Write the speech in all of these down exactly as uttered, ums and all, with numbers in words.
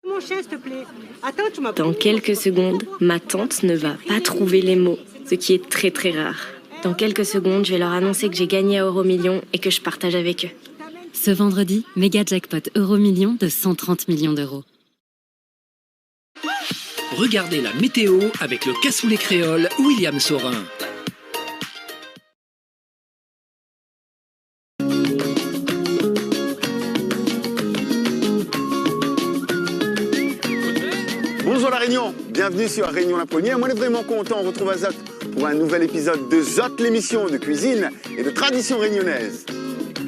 Mon chien, s'il te plaît. Attends, tu m'as... Dans quelques secondes, ma tante ne va pas trouver les mots, ce qui est très, très rare. Dans quelques secondes, je vais leur annoncer que j'ai gagné à Euromillions et que je partage avec eux. Ce vendredi, méga jackpot Euromillions de cent trente millions d'euros. Regardez la météo avec le cassoulet créole William Saurin. Bonjour La Réunion, bienvenue sur Réunion la Première. Moin lé vréman kontan artrouv azot pou in nouvèl épizod de zot lémisyon de kuizine é de tradisyon rényonèz.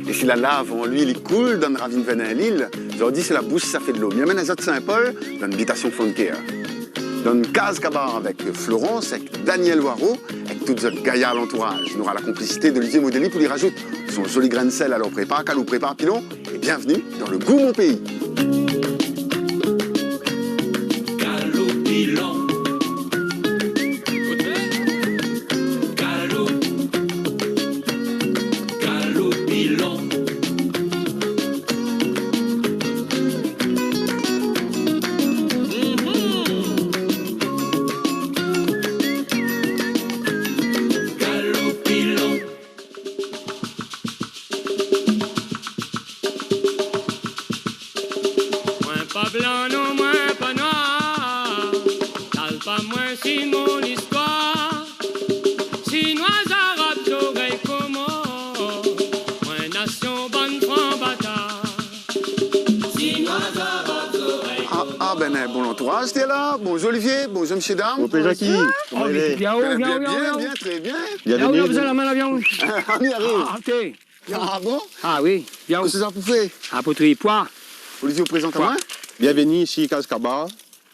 É si la lav an luil i koul dann ravine Vènin-Lille, zordi sé la boush sa fé dolo. Mi amenn azot Sin-Pol, dann bitasyon Foncaire. Dann Kaz Kabar avèk Florence, avèk Daniel Loireau, avèk tout zot gayar lantouraz. Nou nora la konplisité d'Olivier Modely pou li razout son zoli grin d'sèl. Alor prépar kalo, prépar pilon, é bienvenue dans Le Goût Mon Pays. Kalo pilon. Kalo, kalo pilon. Kalo pilon. Moin pa blan, non, moin pa noir. Tal pa moin si mon istwar. Sinoi, arab, zorèy, komor. Moin nasyon bann fran batar. Sinoi, arab, zorèy, komor. Ah, ah, bin, in bon lantouraz té la. Bonjour Olivier, bonjour mésyé dam. Bonjour Jackie. Bonjour. Koman i lé ? Bien, bien, bien, bien, bien, trè bien. Bienvenue. Vien, vien, vien, la min la, vien. Ah, mi ariv. Ah, ok. Ah bon ? Ah oui, vien. Kosa sa pou fé ? Ah, pou triy poi. Olivier, ou prézant amoin ? Bienvenue ici, Kaz Kabar,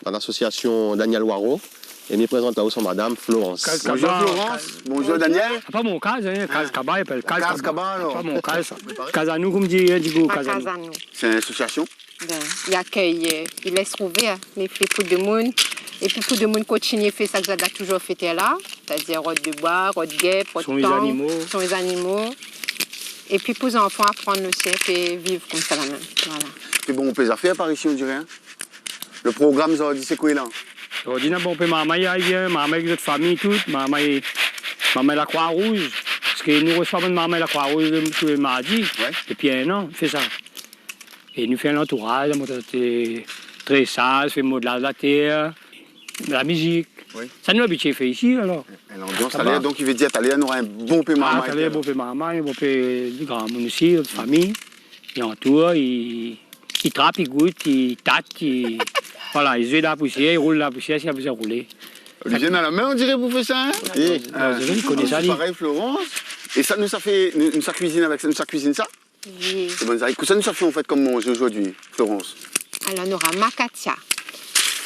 dann l'association Daniel Loireau. É mi prézant aou son madam, Florence. Kaz Kabar. Bonjour Florence. Bonjour Daniel. Ah, pa mon kaz, in, Kaz Kabar, i apèl Kaz Kabar. Kaz Kabar, alor. Pa mon kaz, sa. Kaz anou, konm di, in, di kou, pa kaz anou. Kaz anou. Sé in asosyasyon ? Bin, i akèy, euh, i lès ouvèr, mé fé pou demoun. Épi pou demoun kontinié fé sak zot la touzour fé tèr la, sétadir rod de boi, rod gèp, rod tang, son lé zanimo. Son lé zanimo. Épi pou zanfan aprann osi, fé viv konmsa la mèm. Voilà. Sé bon, ou pé zafèr par isi, on diré, in ? Le program, zordi, sé koué la ? Zordi, na bonpé marmay i vien, marmay avèk zot fami, tout, marmay, marmay la Croix-Rouge. Parske nou resoi bann marmay la Croix-Rouge tou lé mardi. Ouais. Dopi in an, nou fé sa. É nou fé in lantouraz, nou mont, euh, trésaz, fé modlaz la tèr, la mizik. Oui. Sa nou abitié fé isi, alor. É lanbians, talèr, donk, i vé dir, talèr, nou nora in bonpé marmay. Ah, talèr, bonpé marmay, bonpé, euh, granmoun osi, zot fami. I antour, i, i trap, i gout, i tat, i, voilà, i zoué dan la pousièr, i roul dan la pousièr, si la pousièr roulé. Olivier, na la min, on diré, pou fé sa, in ? É, euh, i koné sa, li. Parèy, Florence. É sa, nou sa fé, nou, nou sa kuizine avèk sa, nou sa kuizine sa ? Oui. É bann zariko, kosa nou sa fé, an fèt, konm manzé zordi, Florence ? Alor, nora makatia,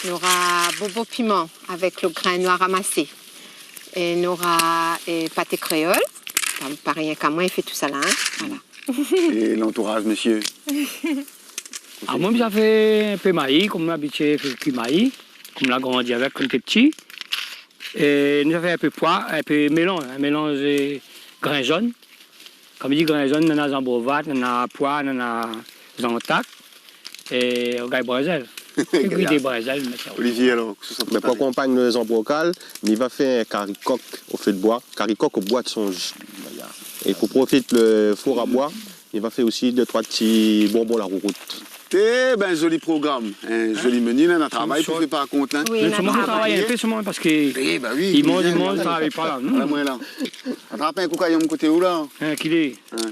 nora bobo piman avèk le grin noir ramasé, é nora, é, paté kréol. Pa, pa rienk amoin i fé tousala, in. Voilà. É lantouraz, mésyé ? Ah, moin, mi sa fé in pé mayi, konm mi abitié fé kui mayi, konm mi la grandi avèk, konm mi té pti. É nou sa fé in pé poi, in pé mélanz, in mélanz, é, grin zone. Konm mi di, grin zone, nana zanbrovat, nana poi, nana zantak, é ou gingn brinzèl. Gingn brinzèl, mé sa. Olivier, alor, kosa sa pou... Bin, pou akonpagn le zanbrokal, mi va fé in kari kok o fé d'boi, kari kok o boi d'sonz. É pou profit le four a boi, mi va fé osi dé troi ti bonbon la rourout. Té, bin, zoli program, in, zoli meni, la, na travay pou fé par kont, in. Oui, na travay. Mé solman, fo travay in pé solman, parske i manz, i manz, travay pa la. Voilà, moin la. Atrap in kou kayonm koté ou la. In, ki lé ? In.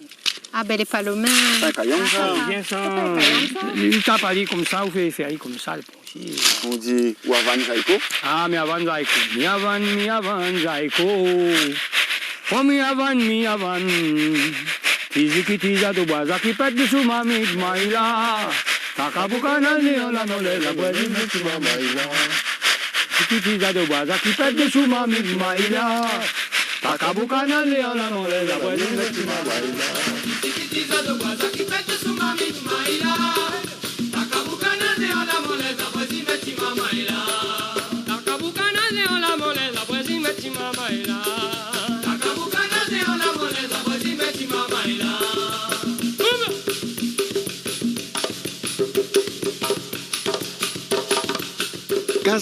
Ah, bin, lé pa lo mèm. Pa in kayonm, sa. Ah, bien sa. Sé pa in kayonm, sa. Li tap ali konmsa, ou fé, fé ali konmsa, lé bon osi. On di, ou avann zariko ? Ah, mi avann zariko. Mi avann, mi avann zariko. Oh, mi avann, mi avann. Tiziki tiza do bwaza ki pèt dosou mamit may la. Takabouka na néan la nolè la bwèzi mèt si mamay la. Tiziki tiza do bwaza ki pèt dosou mamit may la. Takabouka na néan la nolè la bwèzi mèt si mamay la. Tiziki tiza do bwaza ki pèt dosou mamit may la. Takabouka na néan la nolè la bwèzi mèt si mamay la. Takabouka na néan la nolè la bwèzi mèt si mamay la. Takabouka na néan la nolè la bwèzi mèt si mamay la. Boum ! Boum !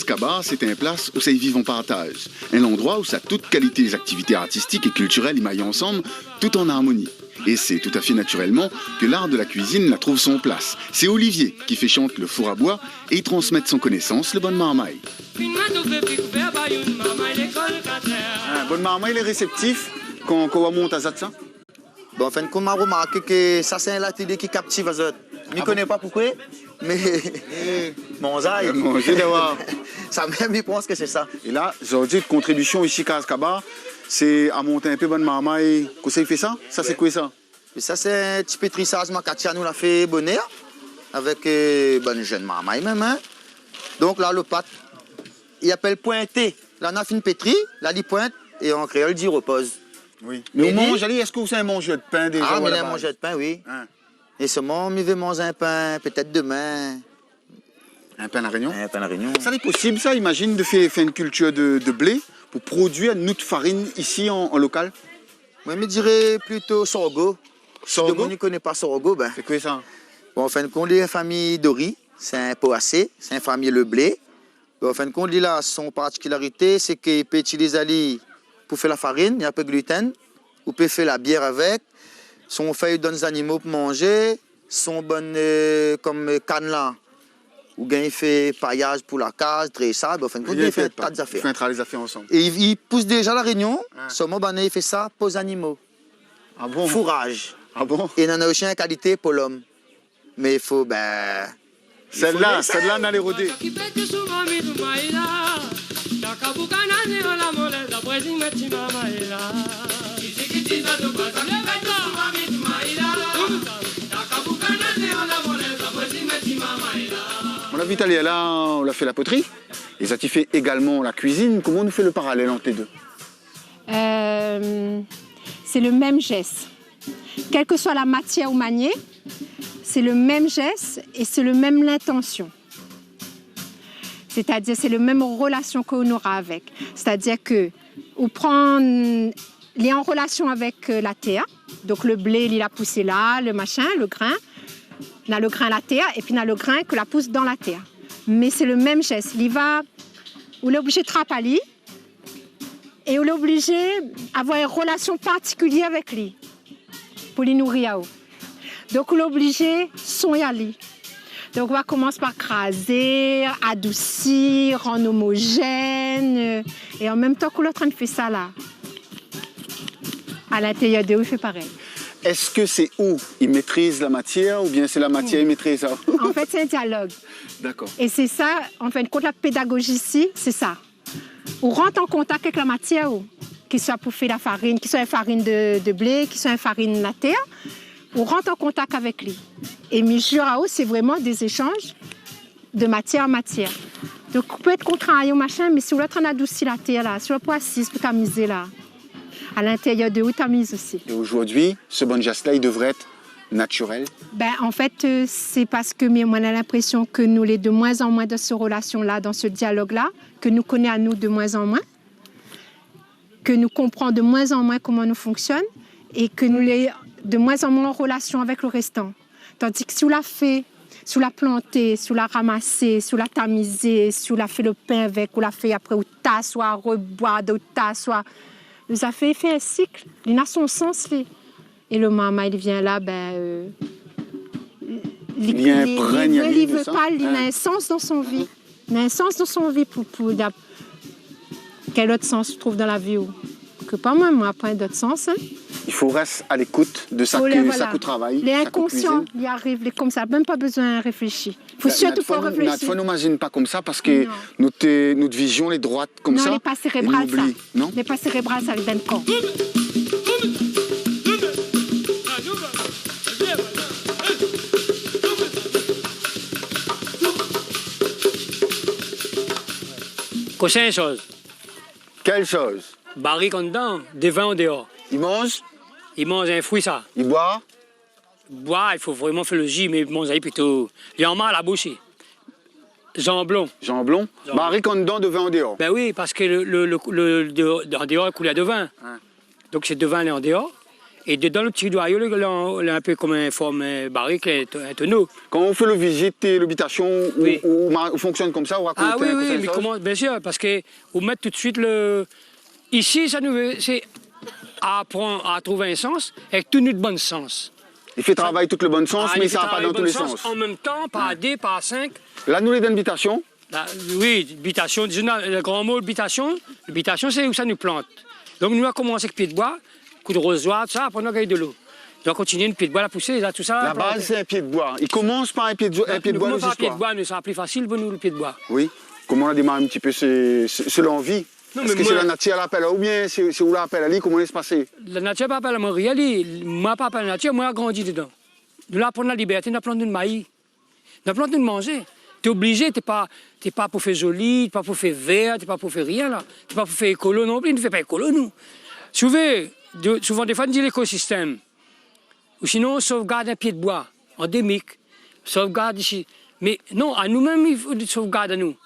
Kabar, sé in plas ousa i viv an partaz. In landroi ousa tout kalité aktivité artistik é kiltirèl i may ansanm, tout an armoni. É sé toutafé natirèlman ke lar de la kuizine la trouv son plas. Sé Olivier ki fé shant le four à bois é i transmèt son konésans le bann marmay. Ah, bann marmay lé réséptif kan, kan ou amont azot sa ? Bon, an fin de kont, ma romarké ke sa sé in latilié ki kaptiv azot. Mi koné pa poukwé, mé manzé, manzé d'abor. Sa mèm, mi pans ke sé sa. É la, zordi, out kontribision isi, Kaz Kabar, sé amont in pé bann marmay. Kosa i fé sa ? Sa sé koué sa ? É sa sé in ti pétrisaz makatia nou la fé bonèr, avèk, euh, bann jenn marmay mèm, in. Donk la, lo pat, i apèl pointé. La na fine pétri, la li point, é an kréol i di ropoz. Oui. Mé ou manz ali, èske ou sé in manzèr de pin déza ? Ah, ou mi lé in manzèr de pin, oui. In. É solman mi vé manz in pin, pétèt domin. In pin La Rényon ? In pin La Rényon. Sa lé posib sa, imazine, de fé, fé in kiltir de, de blé pou produir nout farine isi an, an lokal ? Moin mi diré plito sorgo. Sorgo ? Si demoun i koné pa sorgo, bin. Sé koué sa ? Bon, an fin de kont, li in fami dori, sé in poasé, sé in fami le blé. Bon, an fin de kont, li la son partikilarité, sé ke i pé itiliz ali pou fé la farine, na pa gluten, ou pé fé la bièr avèk, son fèy ou donn zanimo pou manzé, son bann, euh, konm, euh, kann la, ou gingn fé payaz pou la kaz, trésab, an fin de kont, i fé in ta zafèr. I fé in ta zafèr ansanm. É i, i pous déza La Rényon, solman banna i fé sa pou zanimo. Ah bon ? Fouraz. Ah bon ? É nana osi in kalité pou lom. Mé i fo, bin, i fo lès. Sèl-la, sèl-la, nou alé rodé. Mon avi, talèr-la, ou la fé la potri, ou la fé la potri, é sa ti fé égalman la kuizine. Koman nou fé le paralèl ant lé dé ? Euh, sé le mèm zès. Kèl ke soi la matièr ou manié, sé le mèm zès é sé le mèm lintansion. Sétadir, sé le mèm relasion ke ou nora avèk. Sétadir ke ou pran, li lé an relasion avèk, euh, la tèr. Donk le blé, li la pousé la, le mashin, le grin. Na le grin la tèr, épi na le grin ke la pous dan la tèr. Mé sé le mèm zès. Li va, ou lé oblizé trap ali, é ou lé oblizé avoir in relasion partikilié avèk li pou li nouri aou. Donk ou lé oblizé sogn ali. Donk ou va komans par krazé, adousi, rann omozèn, euh, é an mèm tan ke ou lé antrin fé sa la, a lintérièr de ou i fé parèy. Èske sé ou i métriz la matièr oubien sé la matièr i métriz aou ? An fèt, sé in dialog. Dakor. É sé sa, an fin de kont, la pédagozi isi, sé sa. Ou rant an kontak èk la matièr, ou, ki soi pou fé la farine, ki soi in farine de, de blé, ki soi in farine la tèr, ou rant an kontak avèk li. É mi zir aou, sé vréman dé zéshanj de matièr a matièr. Donk, ou pé èt kontrarié ou mashin, mé si ou lé antrin adousi la tèr la, si ou lé pou asiz, pou tamizé la, a lintérièr de ou, tamiz osi. É zordi, se bann zès-la, i devré èt natirèl ? Bin, an fèt, euh, sé parske mi, moin, na linprésion ke nou lé de moin an moin dan se relasion-la, dan se dialog-la, ke nou koné anou de moin an moin, ke nou konpran de moin an moin koman nou fonksionn, é ke nou lé de moin an moin an relasion avèk le réstan. Tandi ke si ou la fé, si ou la planté, si ou la ramasé, si ou la tamizé, si ou la fé le pin avèk, ou la fé apré, ou tas, ou arobwa, ou tas, ou, nou sa fé, fé in sik, li na son sans, li. É le marmay, li vien la, bin, euh, li, li, li inprègn ali de sa. Li vé, li vé pa, li na in sans dan son vi. Na in sans dan son vi pou, pou, kèl ot sans ou trouv dan la vi ou ? Ke pa moin, moin, apré dot sans, in. I fo rès a lékout de sak, sak ou travay, sak ou kuizine. Lé inkonsian, li ariv, lé konmsa, mèm pa bezoin réfléshi. Fo sirtou pa réfléshi. Nat foi, nou mazine pa konmsa parske nout, nout vizion lé droit konmsa. Non, lé pa sérébral, sa. Non ? Lé pa sérébral, sa, lé dan le kor. Kosa in shoz ? Kèl shoz ? Barik andan, devin an déor. I manz ? I manz in frui, sa. I boi ? Boi, i fo vréman fé le zi, mé manz ali plito, li anmar la boush. Zanblon. Zanblon ? Zanblon. Barik andan, devin an déor. Bin oui, parske le, le, le, le, de, an déor, koulèr devin. In. Donk sé devin lé an déor. É dedan lo ti ridoir, lé, lé, lé in pé konm in form, in barik, in to-, in tono. Kan ou fé lo vizit, eh, lo bitasion, ou, Oui. ou, ou ma-, ou fonksionn konmsa, ou rakont Ah oui, in oui, kosa mé shoz ? Koman, biensir, parske ou mèt tout suit lo, isi, sa nou vé, sé aprann a trouv in sans, èk tout nout bann sans. I fé travay tout lo bann sans, Ah, mé i fé sa va pa travay dan tout bann lé sans, sans. An mèm tan, par Ah. dé, par sink. La, nou lé dan bitasion. La, oui, bitasion, dizon, lo gran mo, bitasion, bitasion, sé ousa nou plant. Donk, nou la komans èk pié d'boi, kou d'rozoir, tousa, apré nou la gingn dolo. Donk, kontinié, in pié d'boi la pousé, la, tousa, La la baz, planté. sé in pié d'boi. I komans par in pié d'zo-, in pié d'boi, Nou komans par pié zistoir. d'boi, nou, sa pli fasil pou nou, lo pié d'boi. Oui. Koman la démar in ti pé, sé, sé, sé lanvi ? Non, Èske mé sé moin la natir la apèl, oubien sé, sé ou la apèl ali, koman i sa pasé ? La natir la pa apèl amoin rien, li, moin la pa apèl la natir, moin la grandi dedan. Nou la pran la libèrté, nou la plant nout mayi. Nou la plant nout manzé. Té oblizé, té pa, té pa pou fé zoli, té pa pou fé vèr, té pa pou fé rien la. Té pa pou fé ékolo non pli, nou fé pa ékolo nou. Si ou vé, de, souvan défoi nou di lékosistèm. Ou sinon, sovgard in pié d'boi, andémik. Sovgard isi. Mé non, anou mèm, i fo sovgard anou.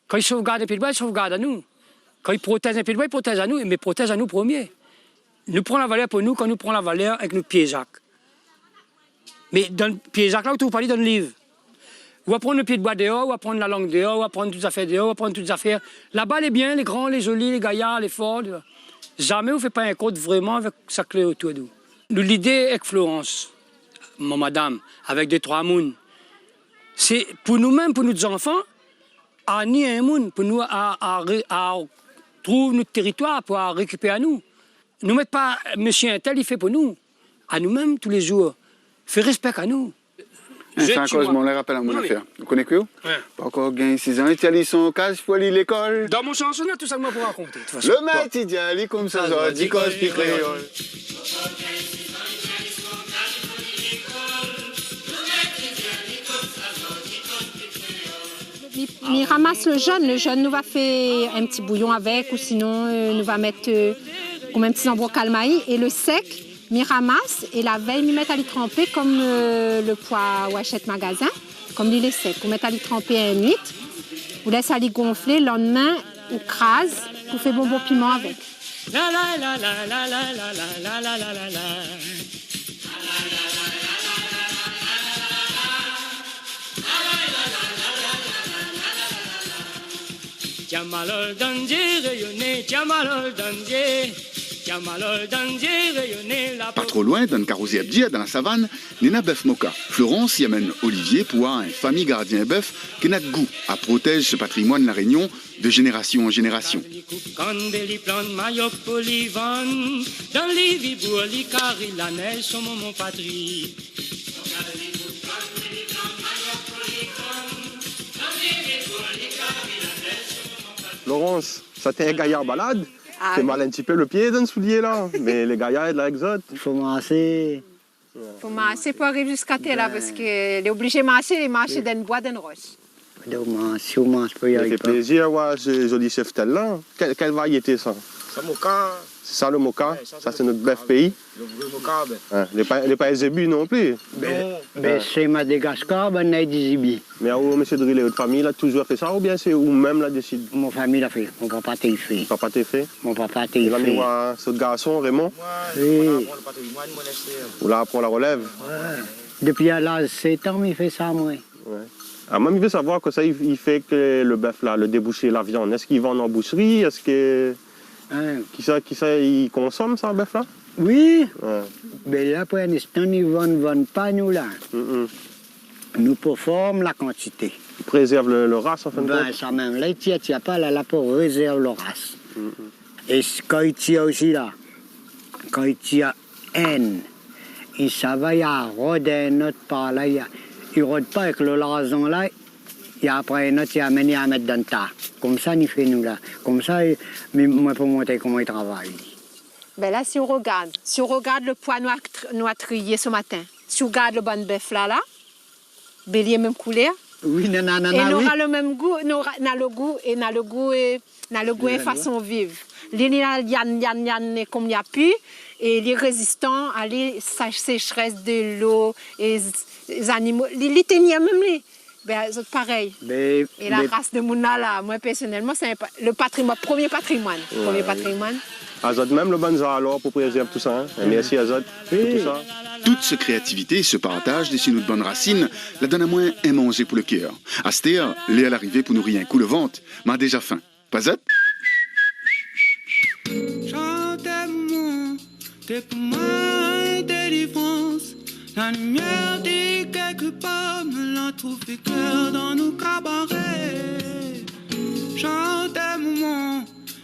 Kan i sovgard in pié d'boi, i sovgard anou. Kan i protèz in pié d'boi, i protèz anou, mé protèz anou promié. Nou pran la valèr pou nou, kan nou pran la valèr èk nout pié zak. Mé dan pié zak la, ou trouv pa li dan liv. Ou aprann lo pié d'boi déor, ou aprann la lang déor, ou aprann tout zafèr déor, ou aprann tout zafèr. Laba, lé bien, lé gran, lé zoli, lé gayar, lé for, lé, zamé ou fé pa in kont vréman avèk sak lé otour d'ou. Nou, lidé èk Florence, mon madam, avèk dé, troi moun, sé pou nou mèm, pou nout zanfan, a ni in moun pou nou a, a ré-, a trouv nout téritoir, pou a rékipèr anou. Nou mèt pa mésyé intèl, li fé pou nou. Anou mèm, tou lé zour, fé réspèk anou. Sé in kozman, la rapèl amoin in afèr. Ou koné koué ? Oué. Pa ankor gingn sizan, i tienbo ali son kaz pou alé lékol. Dan mon shanson, na tousa moin pou rakonté, de tout fason. Lo mèt i di ali konmsa, zordi koz pi kréol. Mi, mi ramas lo zone, lo zone nou va fé in ti bouyon avèk, ou sinon, euh, nou va mèt, euh, konm in ti zanbrokal mayi, é lo sèk, mi ramas, é la vèy, mi mèt ali tranpé konm, euh, lo poi ou ashèt magazin, konm li lé sèk. Ou mèt ali tranpé in nuit, ou lès ali gonflé, landmin, ou kraz, ou fé bonbon piman avèk. La, la, la. Tiamalol dandié rényoné, tiamalol dandié, tiamalol dandié rényoné, la... Pa tro loin, dan Karouzé Abdir, dan la Savane, néna bèf moka. Florence i amenn Olivier pou oir in fami gardien bèf ki na d'gou a protèz se patrimoine La Rényon de jénérasion an jénérasion. Li koup kann, li plant mayok pou li vann, dan li vibour, li kari lanèj, son momon Patrik. Florence, sa té in gayar balad. Ah oui. Té mal in ti pé lo pié dan soulié la, mé lé gayar la èk zot. Fo marsé. Fo marsé pou ariv ziska tèr la, parske lé oblizé marsé, li mars dan boi, dan ros. Donk, si ou mars pou... Sa i fé plézir oir se zoli shèftèl la. Kèl, kèl variété sa ? Sa moka. Sa lo moka, oué, sa sé nout bèf péi. Lo vré moka, bin. Oué, lé pa, lé pa zébi non pli. Non. Bin, sé Madagaskar, bin, na di zébi. Mé aou, mésyé Drilé, out fami la touzour fé sa oubien sé ou mèm la désidé ? Mon fami la fé, mon papa té i fé. Papa té i fé ? Mon papa té i fé. É la, mi oi, sé out garson, Raymond ? Oui. Ou la pran la relèv ? Oué. Dopi a laz sèt an, mi fé sa, moin. Oué. Ah, moin, mi vé savoir kosa i, i fé ke lo bèf la, lo déboushé, la viann, èske i vann an boushri ? Èske... Hein ? Kisa, kisa i konsom sa, bèf la ? Oui. Oué. Bin la, pou linstan, ni vann, vann pa nou la. Mm, mm. Nou pou form la kantité. Prézèrv lo, lo ras, an fin de kont. Bin, sa mèm la, i tir, tir pa la, la pou rézèrv lo ras. Mm, mm. É s-, kan i tir osi la, kan i tir inn, i sava, i arod in not par la, i a-, i rod pa èk lo larzan la, i pran in not, i amenn, i mèt dan ta. Konmsa, ni fé nou la. Konmsa, mi, moin pou montré koman i travay. Bin la, si ou rogard, si ou rogard lo poi nou la tr-, nou la triyé se matin, si ou gard lo bann bèf la, la, bélié mèm koulèr. Oui, nana, nana, oui. É nora lo mèm gou, nora, na lo gou, é na lo gou, é na lo gou, é fason viv. Li, li na liann, liann, liann, é konm li na pi, é li rézistan a li, sa-, séchrès de lo, é z-, zanimo, li, li tien mèm li. Bin, zot parèy. É la ras de moun la, la, moin pèrsonèlman, sé in pa-, le patrimoine, promié patrimoine. Promié patrimoine. Azot mèm, le bann zalor, pou prézèrv tousa, in. É mèrsi azot pou tousa. Tout se kréativité, se partaz dési nout bann rasine, la donn amoin in manzé pou le kèr. Astèr, lèr la arivé pou nouri in kou le vant. Ma déza fin. Pa zot ? Shant pou moin, té pou moin in délivrans. La limièr de kèk pam la trouv klèr dan nout kabaré. Shant pou moin,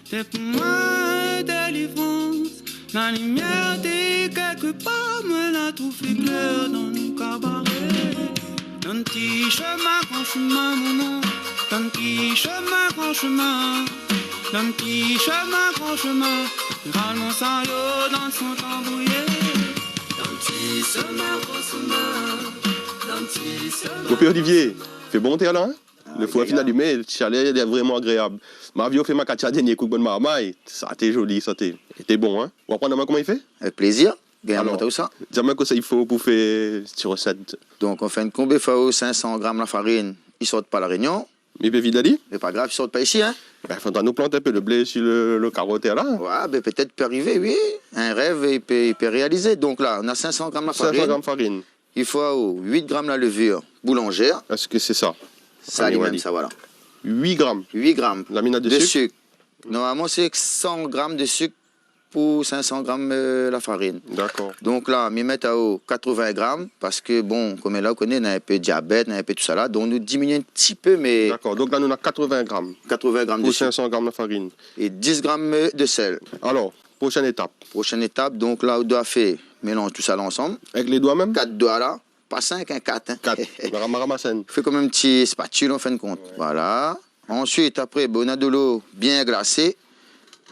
té pou moin in délivrans. La limièr de kèk pam la trouv klèr dan nout kabaré. Dan ti shemin, gran shemin, momon. Dan ti shemin, gran shemin. Dan ti shemin, gran shemin. Ralon sa yo dan son tanbouyé. Dan ti shemin, gran shemin. Dan ti shemin. Mon pé Olivié, fé bon tèr la, in ? Le four la fine alimé, le shalèr lé vréman agréab. Ma vi ou fé makatia dernié kou, bann marmay. Sa té zoli, sa té, té bon, in ? Ou aprann amoin koman i fé ? Avèk plézir. Gingn amontr aou sa. Alor, di amoin kosa i fo pou fé ti rosèt. Donk, an fin de kont, i fo sink san gram la farine, i sort pa La Rényon. Mé i pé vid ali ? Mé pa grav, i sort pa isi, in. Bin, fodra nou plant in pé le blé si le, le karo tèr la. Oué, bin, pétèt pé arivé, oui. In rèv, i pé, i pé réalizé. Donk la, nou na sink san gram la farine. Sink san gram farine. I fo uit gram la levure boulangère. Èske sé sa ? Sa, li mèm, sa, voilà. Uit gram. Uit gram. La mi na de sik ? Normalman, sé san gram de sik pou sink san gram, euh, la farine. Dakor. Donk la, mi mèt aou katrovin gram, parske, bon, konm la, ou koné, na in pé diabèt, na in pé tousala. Donk, nou diminié in ti pé, mé... Dakor. Donk la, nou na katrovin gram. Katrovin gram de sik. Pou sink san gram la farine. É dis gram, euh, de sèl. Alor, Proshèn étap. Proshèn étap, donk la, ou doi fé mélanz tousala ansanm. Avèk lé doi mèm ? Kat doi la, pa sink, in, kat, in. Kat. Ou la ram-, ramas in. Fé konm in ti spatil, an fin de kont. Voilà. Ansuit, apré, bon, ou na dolo bien glasé.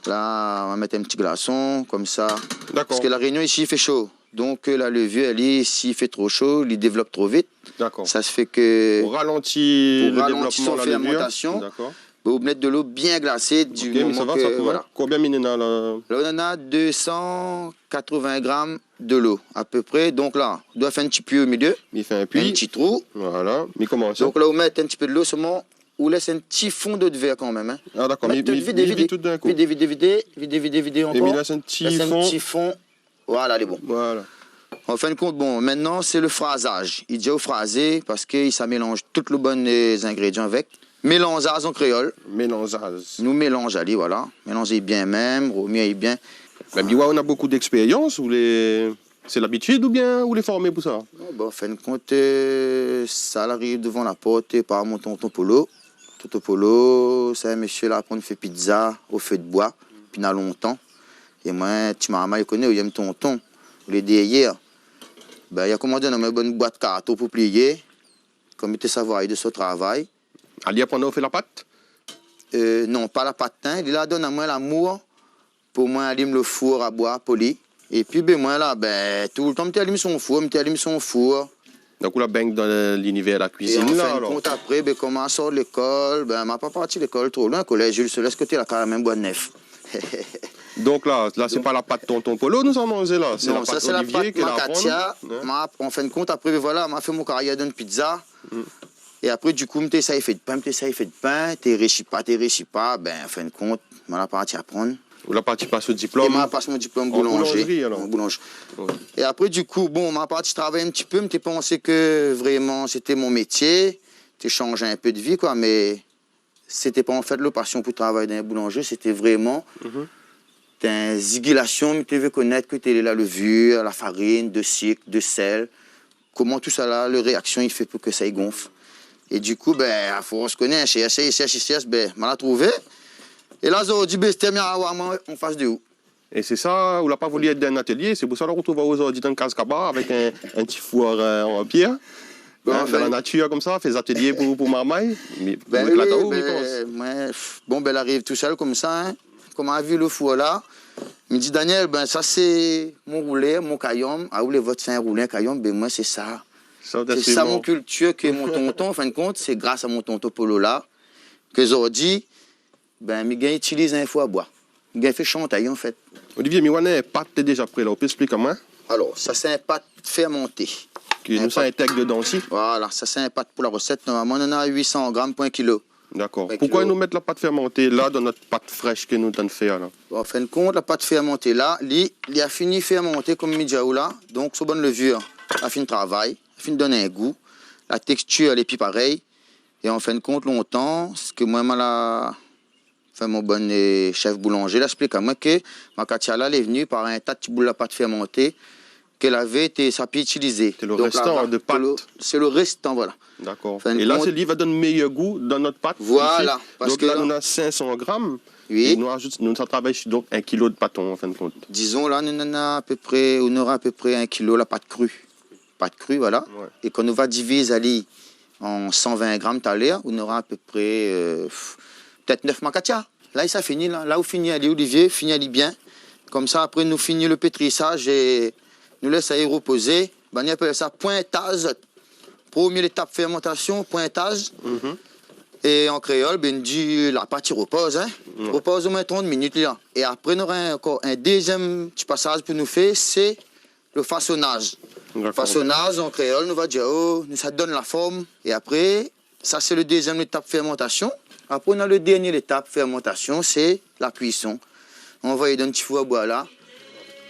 La, ou va mèt in ti glason, konmsa. Dakor. Parske La Rényon, isi, i fé sho. Donk, euh, la levure, èl, si i fé tro sho, li dévlop tro vit. Dakor. Sa i fé ke... Pou ralanti le dévlopman la levure. Pou ralanti son fèrmantasion. Dakor. Bon, ou mèt dolo bien glasé, di moman ke, voilà. Ok, mé sa va, sa pou, in ? Konbien mi néna la ? La, ou néna dé san katrovin gram dolo, a pé pré. Donk la, ou doi fé in ti pui o milié. Mi fé in pui. In ti trou. Voilà. Mi komans. Donk la, ou mèt in ti pé dolo, solman, ou lès in ti fon d'eau de verre kanmèm, in. Ah, dakor. Mèt mi, tout, mi, vidé, mi vidé tout d'in kou. Vidé, vidé, vidé, vidé, vidé, vidé ankor. É mi lès in ti fon. Lès in ti fon. Voilà, lé bon. Voilà. An fin de kont, bon, mintnan, sé le frazaz. I di aou frazé parske sa mélanz tout le bann, euh, zingrédian avèk. Mélanzaz an kréol. Mélanzaz. Nou mélanz ali, voilà. Mélanz bien mèm, romir bien. Mé mi oi ou na bonpé d'èkspérians, ou lé, sé labitid oubien ou lé formé pou sa ? Non, bon, an fin de kont, euh, sa la ariv dovan la port, euh, par mon tonton Polo. Tonton Polo, sé in mésyé la aprann fé pizza o fe de boi, dopi na lontan. É moin, ti marmay, ou koné, ou yèm tonton, ou lé dèrièr. Bin, li la komandé amoin in bann boit karton pou plié, konm li té sava alé de son travay. Ah, li la aprann aou fé la pat ? Euh, non, pa la pat, in. Li la donn amoin lamour pou moin alim le four a boi pou li. Épi, bin, moin la, bin, toultan, mi té alim son four, mi té alim son four. Donk, ou la bingn dan linivèr la kuizine la, alor. É an fin de kont, apré, bin, konm ma sort lékol, bin, ma pa parti lékol tro loin, kolèz Jules Solès, koté la kaz mèm Bois-Neuf. Donk la, la, sé pa la pat tonton Polo nou sa manzé la, sé la pat Olivié ke la aprann. Non, sa sé la pat Makatia. In ? Ma, an fin de kont, apré, bin, voilà, ma fé mon karièr dan pizza. Mm. É apré, di kou, mi té éséy fé de pin, mi té éséy fé de pin, té rési pa, té rési pa, bin, an fin de kont, ma la parti aprann. Ou la parti pas out diplom ? É ma la pas mon diplom boulanzri, alor. An boulanzri. Oué. É apré, di kou, bon, ma la parti travay in ti pé, mi té pansé ke vréman sété mon métié, té shanz in pé de vi, koi, mé sété pa an fèt le pasion pou travay dan in boulanzri, sété vréman, mhm, té in zigilasion, mi té vé konèt koté la levure, la farine, de sik, de sèl, koman tousala, le réaksion i fé pou ke sa i gonf. É di kou, bin, a fors koné, shèrsh, shèrsh, shèrsh, bin, ma la trouvé. É la, zordi, bin, sété mi a oir amoin an fas de ou. É sé sa, ou la pa voulu èt dan in atelié, sé pou sa ou la retrouv aou zordi dan in kaz kaba avèk in, in ti four, euh, an pièr. Bin, an fin de kont, dan la natir konmsa, fé zatélié pou, pou marmay. Mé, bin, ou éklat aou, mi pans. Bin, moin, pff, bon, bin, la ariv tousèl konmsa, in. Konm ma vi le four la, mi di, Daniel, bin, sa sé mon roulèr, mon kayonm. Ah, ou lé vot, sé in roulèr, in kayonm, bin, moin, sé sa. Sa ou té suiv. Sé sa mon kiltir, ke mon tonton, an fin de kont, sé gras a mon tonton Polo la, ke zordi, bin, mi gingn itiliz in four a boi. Mi gingn fé shantay, an fèt. Olivié, mi oi in pat té déza pré la, ou pé ésplik amoin ? Alor, sa sé in pat fèrmanté. Ke nou sa intèg dedan osi ? Voilà, sa sé in pat pou la resèt. Normalman, nou néna uit san gram pou in kilo. Dakor. Pou in kilo. Poukoi nou mèt la pat fèrmanté la dan nout pat frèsh ke nou tann fé la ? Bon, an fin de kont, la pat fèrmanté la, li, li la fini fèrmanté, konm mi di aou la. Donk, son bann lévir la fine travay, la fine donn in gou. La tékstir, lé pi parèy. É an fin de kont, lontan, sak moin, ma la, anfin, mon bann, euh, shèf boulanzé la ésplik amoin ke makatia la lé vni par in ta ti boul la pat fèrmanté ke lavé té sa pi itilizé. Sé le réstan de pat. Donk la, sé le, sé le réstan, voilà. Dakor. An fin de kont, é la, sé li va donn méyèr gou dan nout pat isi. Voilà, parske la, donk la, nou néna sink san gram. Oui. É nou azout, nou sa travay si, donk, in kilo de pat, an fin de kont. Dizon, la, nou néna apépré, nou nora apépré in kilo la pat kri. Pat kri, voilà. Ouais. É kan nou va diviz ali an san vin gram talèr, nou nora apépré, euh, pf, pétèt nèf makatia. La, sa fini, la. La ou fini ali, Olivier, fini ali bien. Konmsa, apré, nou fini le pétrisaz é nou lès ali repozé. Banna i apèl sa pointaz. Promié létap fèrmantasion, pointaz. Mhm. É an kréol, bin, i di la pat i repoz, in. Ouais. Repoz omoin trant minit, la. É apré, nou nora ankor in dézièm ti pasaz pou nou fé, sé le fasonaz. Dakor. Fasonaz, an kréol, nou va dir, oh, nou sa donn la form. É apré, sa sé le dézièm létap fèrmantasion. Apré, nou néna le dèrnié létap fèrmantasion, sé la kuison. Nou anvoy dan ti four a boi la.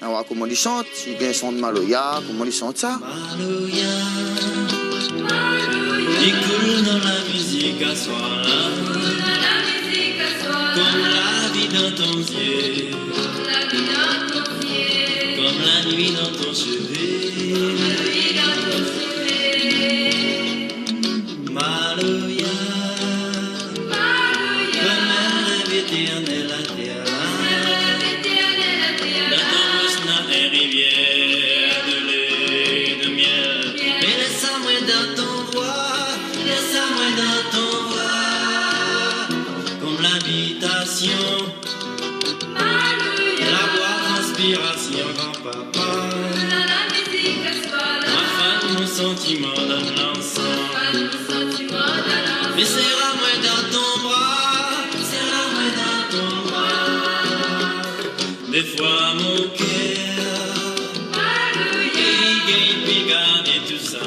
Nou va oir koman li shant, li bien shant maloya, koman li shant sa. Maloya, li koul dan la mizik aswar la. Konm la vi dan ton zié. Konm la nuit dans ton cheveu. Maloya. Konm in rèv étèrnèl atèr la. Dan ton boush na in rivièr de lé, de mièl. Mé lès amoin dan ton voi, lès amoin dan ton voi. Konm labitasion. La boi, transpirasion, granpapa. Ma fanm, mon santiman dan lansan. Mé sèr amoin dan ton bra, sèr amoin dan ton bra. Défoi mon kèr i gingn pi gard tousa.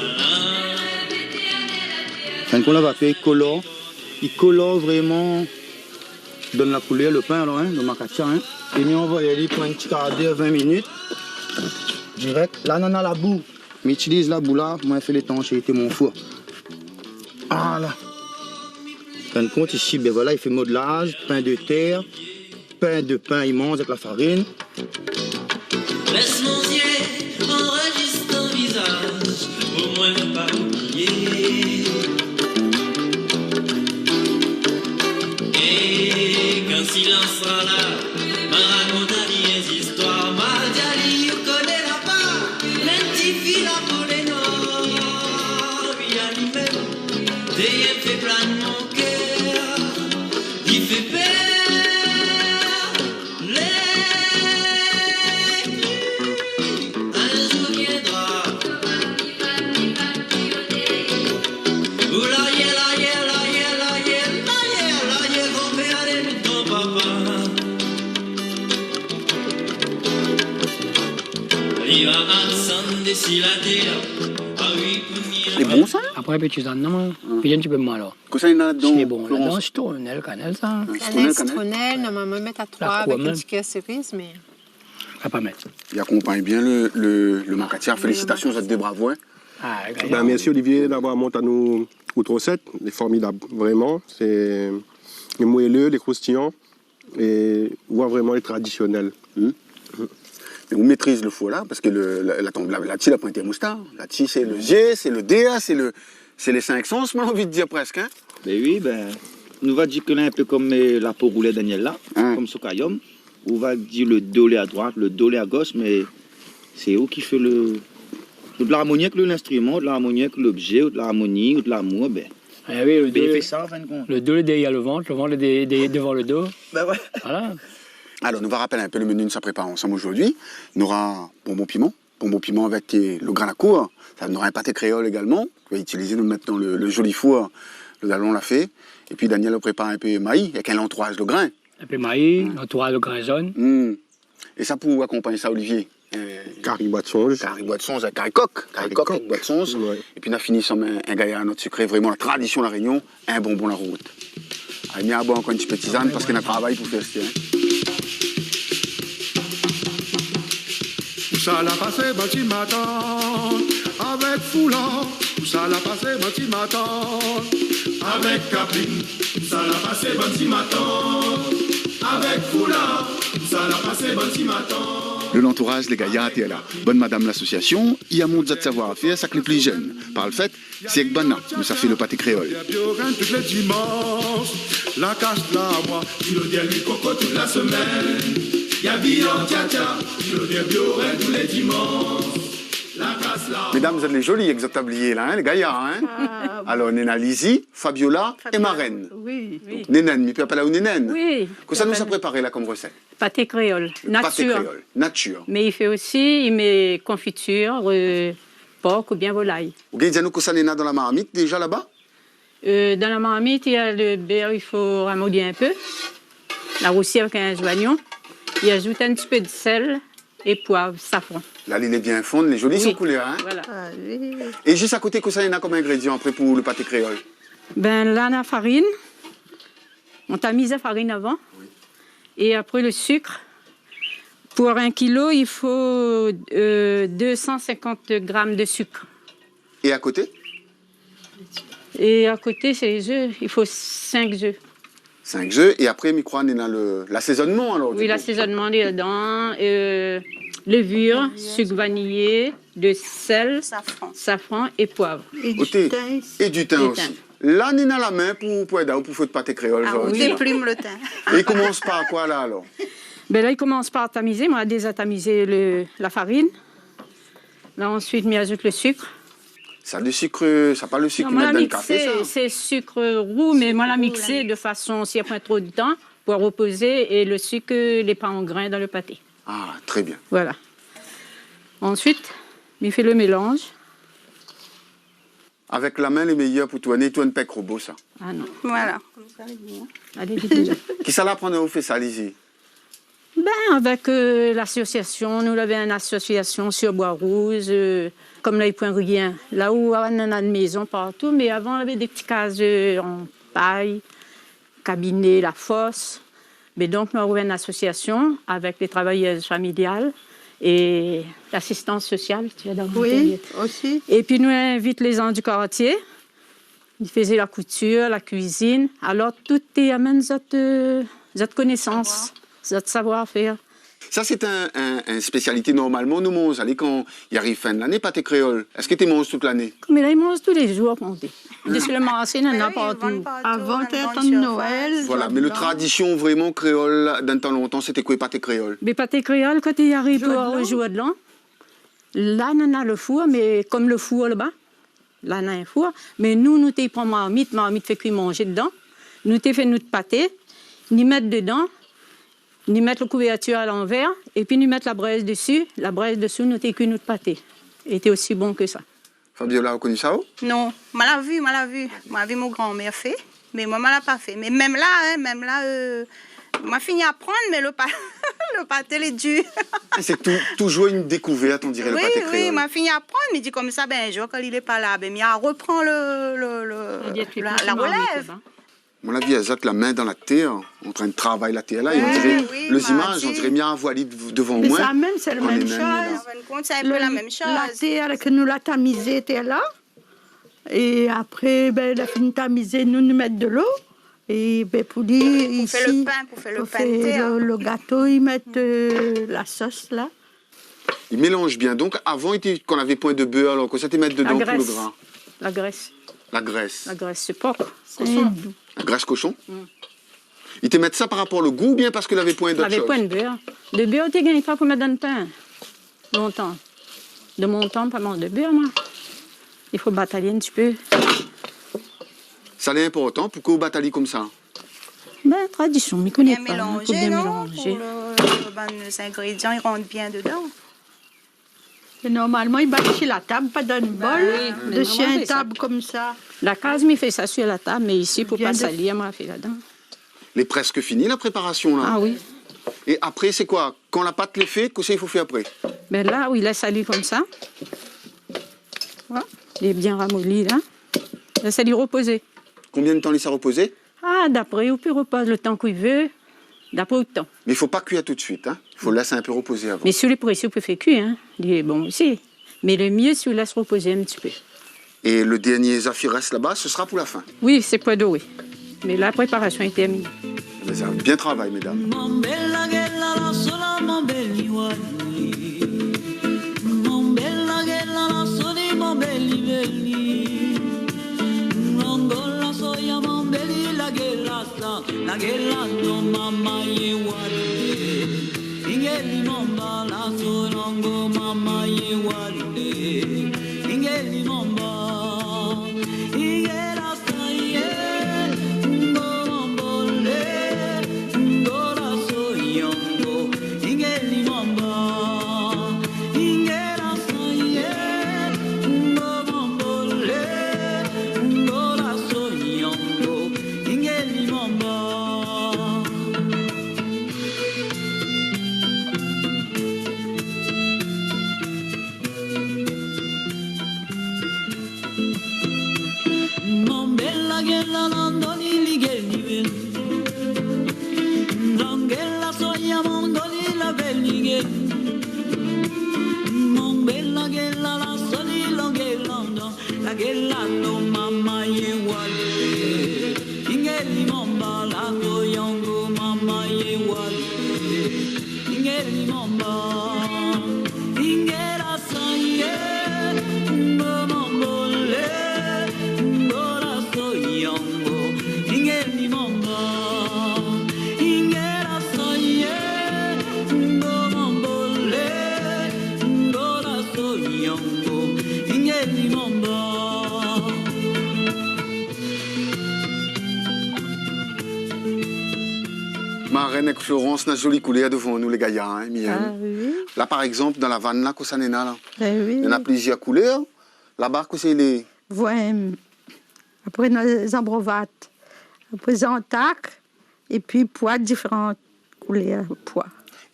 Fin de kont, la va fé kolor, i kolor vréman. Donn la koulèr le pin, alor, in, le makatia, in. É mi anvoy ali pou in ti kardèr, vin minit. Dirèk. La, nana la bou. Mi itiliz la bou la pou moin fé létansérité mon four. Ala. Fin de kont, isi, bin voilà, i fé modlaz, pin de tèr, pin de pin, i manz avèk la farine. Lès mon zié anrozistr ton vizaz, pou moin pa oublié. É kan silans sra la, ma rakont ali in zistwar, ma di ali ou koné laba, in ti fi la po lé nwar, wi, ali mèm, té i fé plane mon kèr, i fé pèr. Lé, in zour viendra. Ou la yèr, la yèr, la yèr, la yèr, la yèr, la yèr, granpèr, alé, mouton papa. Li va asann dési la tèr. Ah wi, pou ni... Lé bon, sa ? Apré, pi ti zann, non, pi in ti pé moin, alor. Kosa néna ladan, Florence ? Sé bon, ladan, sitronèl, kanèl, sa. Kanèl, sitronèl, kanèl. Kanèl, sitronèl, normalman, i mèt a troi avèk in ti kèr seriz, mé... La pa mèt. I akonpagn bien le, le, le makatia. Félisitasyon, zot dé, bravo, in. Ah, bin, mèrsi Olivier d'avoir mont anou out rosèt. Lé formidab, vréman. Sé, lé mwélé, lé kroustiyan. É ou voi vréman lé tradisyonèl. Hmm. Mé ou métriz le four la, parske le, la, la, la, la, la, la, la poin tèrmosta. La, sé le zié, sé le dé, sé le, sé lé sink sans, moin la anvi dir prèsk, in. Bin wi, bin, nou va dir ke la in pé konm, euh, la po roulèr Daniel la, konm son kayom. Ou va dir le do lé a droit, le do lé a gosh, mé sé ou ki fé le, ou de larmoni avèk le, linstriman, ou de larmoni avèk lobzé, ou de larmoni, ou de lamour, bin, Ah wi, le do, i fé sa, an fin de kont. Le do lé dèrièr le vant, le vant lé dé-, dé-, dovan le do. Bin wé. Voilà. Alor, nou va rapèl in pé le meni nou sa prépar ansanm zordi. Nou nora bonbon piman, bonbon piman avèk, euh, le grin la kour. Sa, nou nora in paté kréol égalman. Nou va itiliz, nou mèt dan le, le zoli four, le galon la fé. Épi Daniel la prépar in pé maï, avèk in lantouraz le grin. In pé maï, lantouraz le grin zone. Hmm. É sa, pou akonpagn sa, Olivier, Kari bwa d'sonz. Kari bwa d'sonz, kari kok. Kari kok, kari kok, bwa d'sonz. Ouais. Épi nou la fini ansanm in, in gayar, nout sikré, vréman la tradision La Rényon, in bonbon la rout. Alé, mi boir ankor in ti pé tizane parské na travay pou fé osi, in. Ousa la pasé bann ti matant avèk foula? Ousa la pasé bann ti matant avèk kapling? Ousa la pasé bann ti matant avèk foula? Ousa la pasé bann ti matant? Le lantouraz lé gayar té la. Bann madam lasosiasion i amont zot savoir-fèr sak lé pli jenn. Par le fèt, sé èk banna nou sa fé le paté kréol. Tout lé dimans, la kas la bwa, di lodèr luil koko tout la semèn. Ya viann tia-tia, di lodèr biorèl tout lé dimans. La kas la... Médam, zot lé zoli èk zot tablié la, in, lé gayar, in. Ah, oui. Alor, néna Lizzie, Fabiola é Fabiola. Marène. Oui. Donk, Nénène, mi pé apèl aou Nénène. Oui. Kosa nou sa prépar la kom rosèt? Paté kréol, natir. Paté kréol, natir. Mé i fé osi, i mèt konfitir, euh, por oubien volay. Ou gingn di anou kosa néna dan la marmit déza laba? Euh, dan la marmit, néna le bèr, i fo ramoudi in pé. La rousi avèk in zoignon. I azout in ti pé de sèl é poiv, safran. La li lé bien fonn, lé zoli son koulèr, in? Oui, voilà. Ah oui. É zis a koté, kosa néna kom ingrédian apré pou le paté kréol? Bin, la, na farine. Nou tamiz la farine avan. Oui. É apré, le sik. Pou in kilo, i fo, euh, deux cent cinquante grammes de sik. É a koté? É a koté, sé lé zèf. I fo sink zèf. Sink zèf. É apré, mi kroi, néna le, lasézonman, alor, du kou. Oui, lasézonman, lé ladan, euh, lévir, sik vaniyé, de sèl, safran. Safran é poiv. É du tin osi. É du tin osi. La, néna la min pou, pou èd aou pou fé out paté kréol, zordi la. Ah oui. Déplim le tin. É i komans par koi, la, alor? Bin la, i komans par tamizé. Moin la déza tamizé le, la farine. La, ansuit, mi azout le sik. Sa, le sik, sa pa le sik i mèt dan le kafé, sa? Non, moin la mixé, sé sik rou, mé moin la mixé de fason, si na poin tro de tan, pou repozé, é le sik, euh, lé pa an grin dan le paté. Ah, très bien. Voilà. Ansuit, mi fé le mélanz. Avèk la min, lé méyèr pou tourné, i tourn pa èk robo, sa. Ah non. Voilà. Alé, vit, vit. Kisa la aprann aou fé sa, Lizzie? Bin, avèk, euh, lasosiasion, nou lavé in lasosiasion sur Bois Rouge, euh, kom la, i poin rien. La ou néna de mézon partou, mé avan, lavé dé ti kaz, euh, an pay, kabiné, la fos. Mé donk, nou la rouv in lasosiasion avèk lé travayèz familial é lasistans sosial, ti vé dir. Oui, osi. Épi nou invit lé zan du kartié. I fézé la koutir, la kuizine. Alor, tout té amenn zot, euh, zot konésans, zot savoir-fèr. Sa, sé in, in, in spésialité. Normalman, nou manz, alé, kan i ariv fin de lané, paté kréol. Èske té manz tout lané? Mé la, i manz tou lé zour, konm i di. Dsi le marshé, néna partou. Oui, i vann partou, avan, té atann Noël. Voilà, mé le tradision vréman kréol, dan tan lontan, sété koi, paté kréol? Mé paté kréol, kan i ariv pou le zour de l'an, la, néna le four, mé kom le four laba, la, na in four. Mé nou, nou té pran marmit, marmit fé kui manzé dedan. Nou té fé nout paté, ni mèt dedan, ni mèt le kouvèrtir a lanvèr, épi ni mèt la brèz dsi. La brèz dsi, nou té kui nout paté. É té osi bon ke sa. Fabiola, ou la koni sa, ou? Non, moin la vi, moin la vi. Moin la vi mon granmèr fé. Mé moin, moin la pa fé. Mé mèm la, in, mèm la, euh, moin la fini aprann, mé le pa-, le paté lé dir. Sé tou-, toujour in dékouvèrt, on diré, le paté kréol. Oui, oui, moin la fini aprann, mi di konmsa, bin, in zour, kan li lé pa la, bin, mi repran le, le, le, la, la rolèv. Moin la vi azot la min dan la tèr, antrin de travay la tèr la, é on diré, oui, lé zimaz, on diré mi voi ali dev-, devan moin. Mé sa mèm, sé le mèm shoz. An fin de kont, sé in pé la mèm shoz. La tèr ke nou la tamizé, tèr la. É apré, bin, la fine tamizé, nou, nou mèt de lo. É, bin, pou li, pou fé le pin, pou fé le gato, i mèt, euh, la sos, la. I mélanz bien. Donk, avan, i té, kan lavé poin de bèr, alor, kosa té mèt dedan pou le grin? La grès. La grès. La grès, sé por. Koshon. La grès koshon? Mm. I té mèt sa par rapor le gou oubien parske lavé poin dot shoz? Lavé poin de bèr. De bèr, té gingn pa pou mèt dan le pin. Lontan. De mon tan, pa manz de bèr, moin. I fo bat ali in ti pé. Sa lé inportan, poukosa ou bat ali konmsa? Bin, tradision, mi koné pa, pou bien mélanzé, non? Pou mélanzé. Pou le, le, bann zingrédian i rant bien dedan. Mé normalman, i bat si la tab, pa dan in bol, dsi in tab konmsa. La kaz, mi fé sa si la tab, mé isi, pou pa salir, moin la fé ladan. Lé prèsk fini, la préparasion, la? Ah oui. É apré, sé koi ? Kan la pat lé fé, kosa i fo fé apré ? Bin la, ou i lès ali konmsa. Voilà. Lé bien ramoli la. Lès ali repozé. Konbien d'tan i lès repozé ? Ah, dapré, ou pé repoz lo tan k'ou vé, dapré out tan. Mé i fo pa kui tout suit, in. I fo lès in pé repozé avan. Mé si lé présé, ou pé fé kui, in. Lé bon osi. Mé lo myé, si ou lès repozé in ti pé. É lo dernié zafirès laba, se sra pou la fin. Oui, sé pois doré. Mé la préparasion lé terminé. Mé sa, bien travay, médam. Marène èk Florence, na zoli koulèr dovan nou, lé gayar, in, Mylène ? Ah, oui, oui. La, par égzanp, dan la vann la, kosa néna la ? Eh oui. Néna plizièr koulèr. Laba, kosa i lé ? Voin. Apré, na zanbrovat. Apré, zantak. Épi poi, diféran koulèr poi.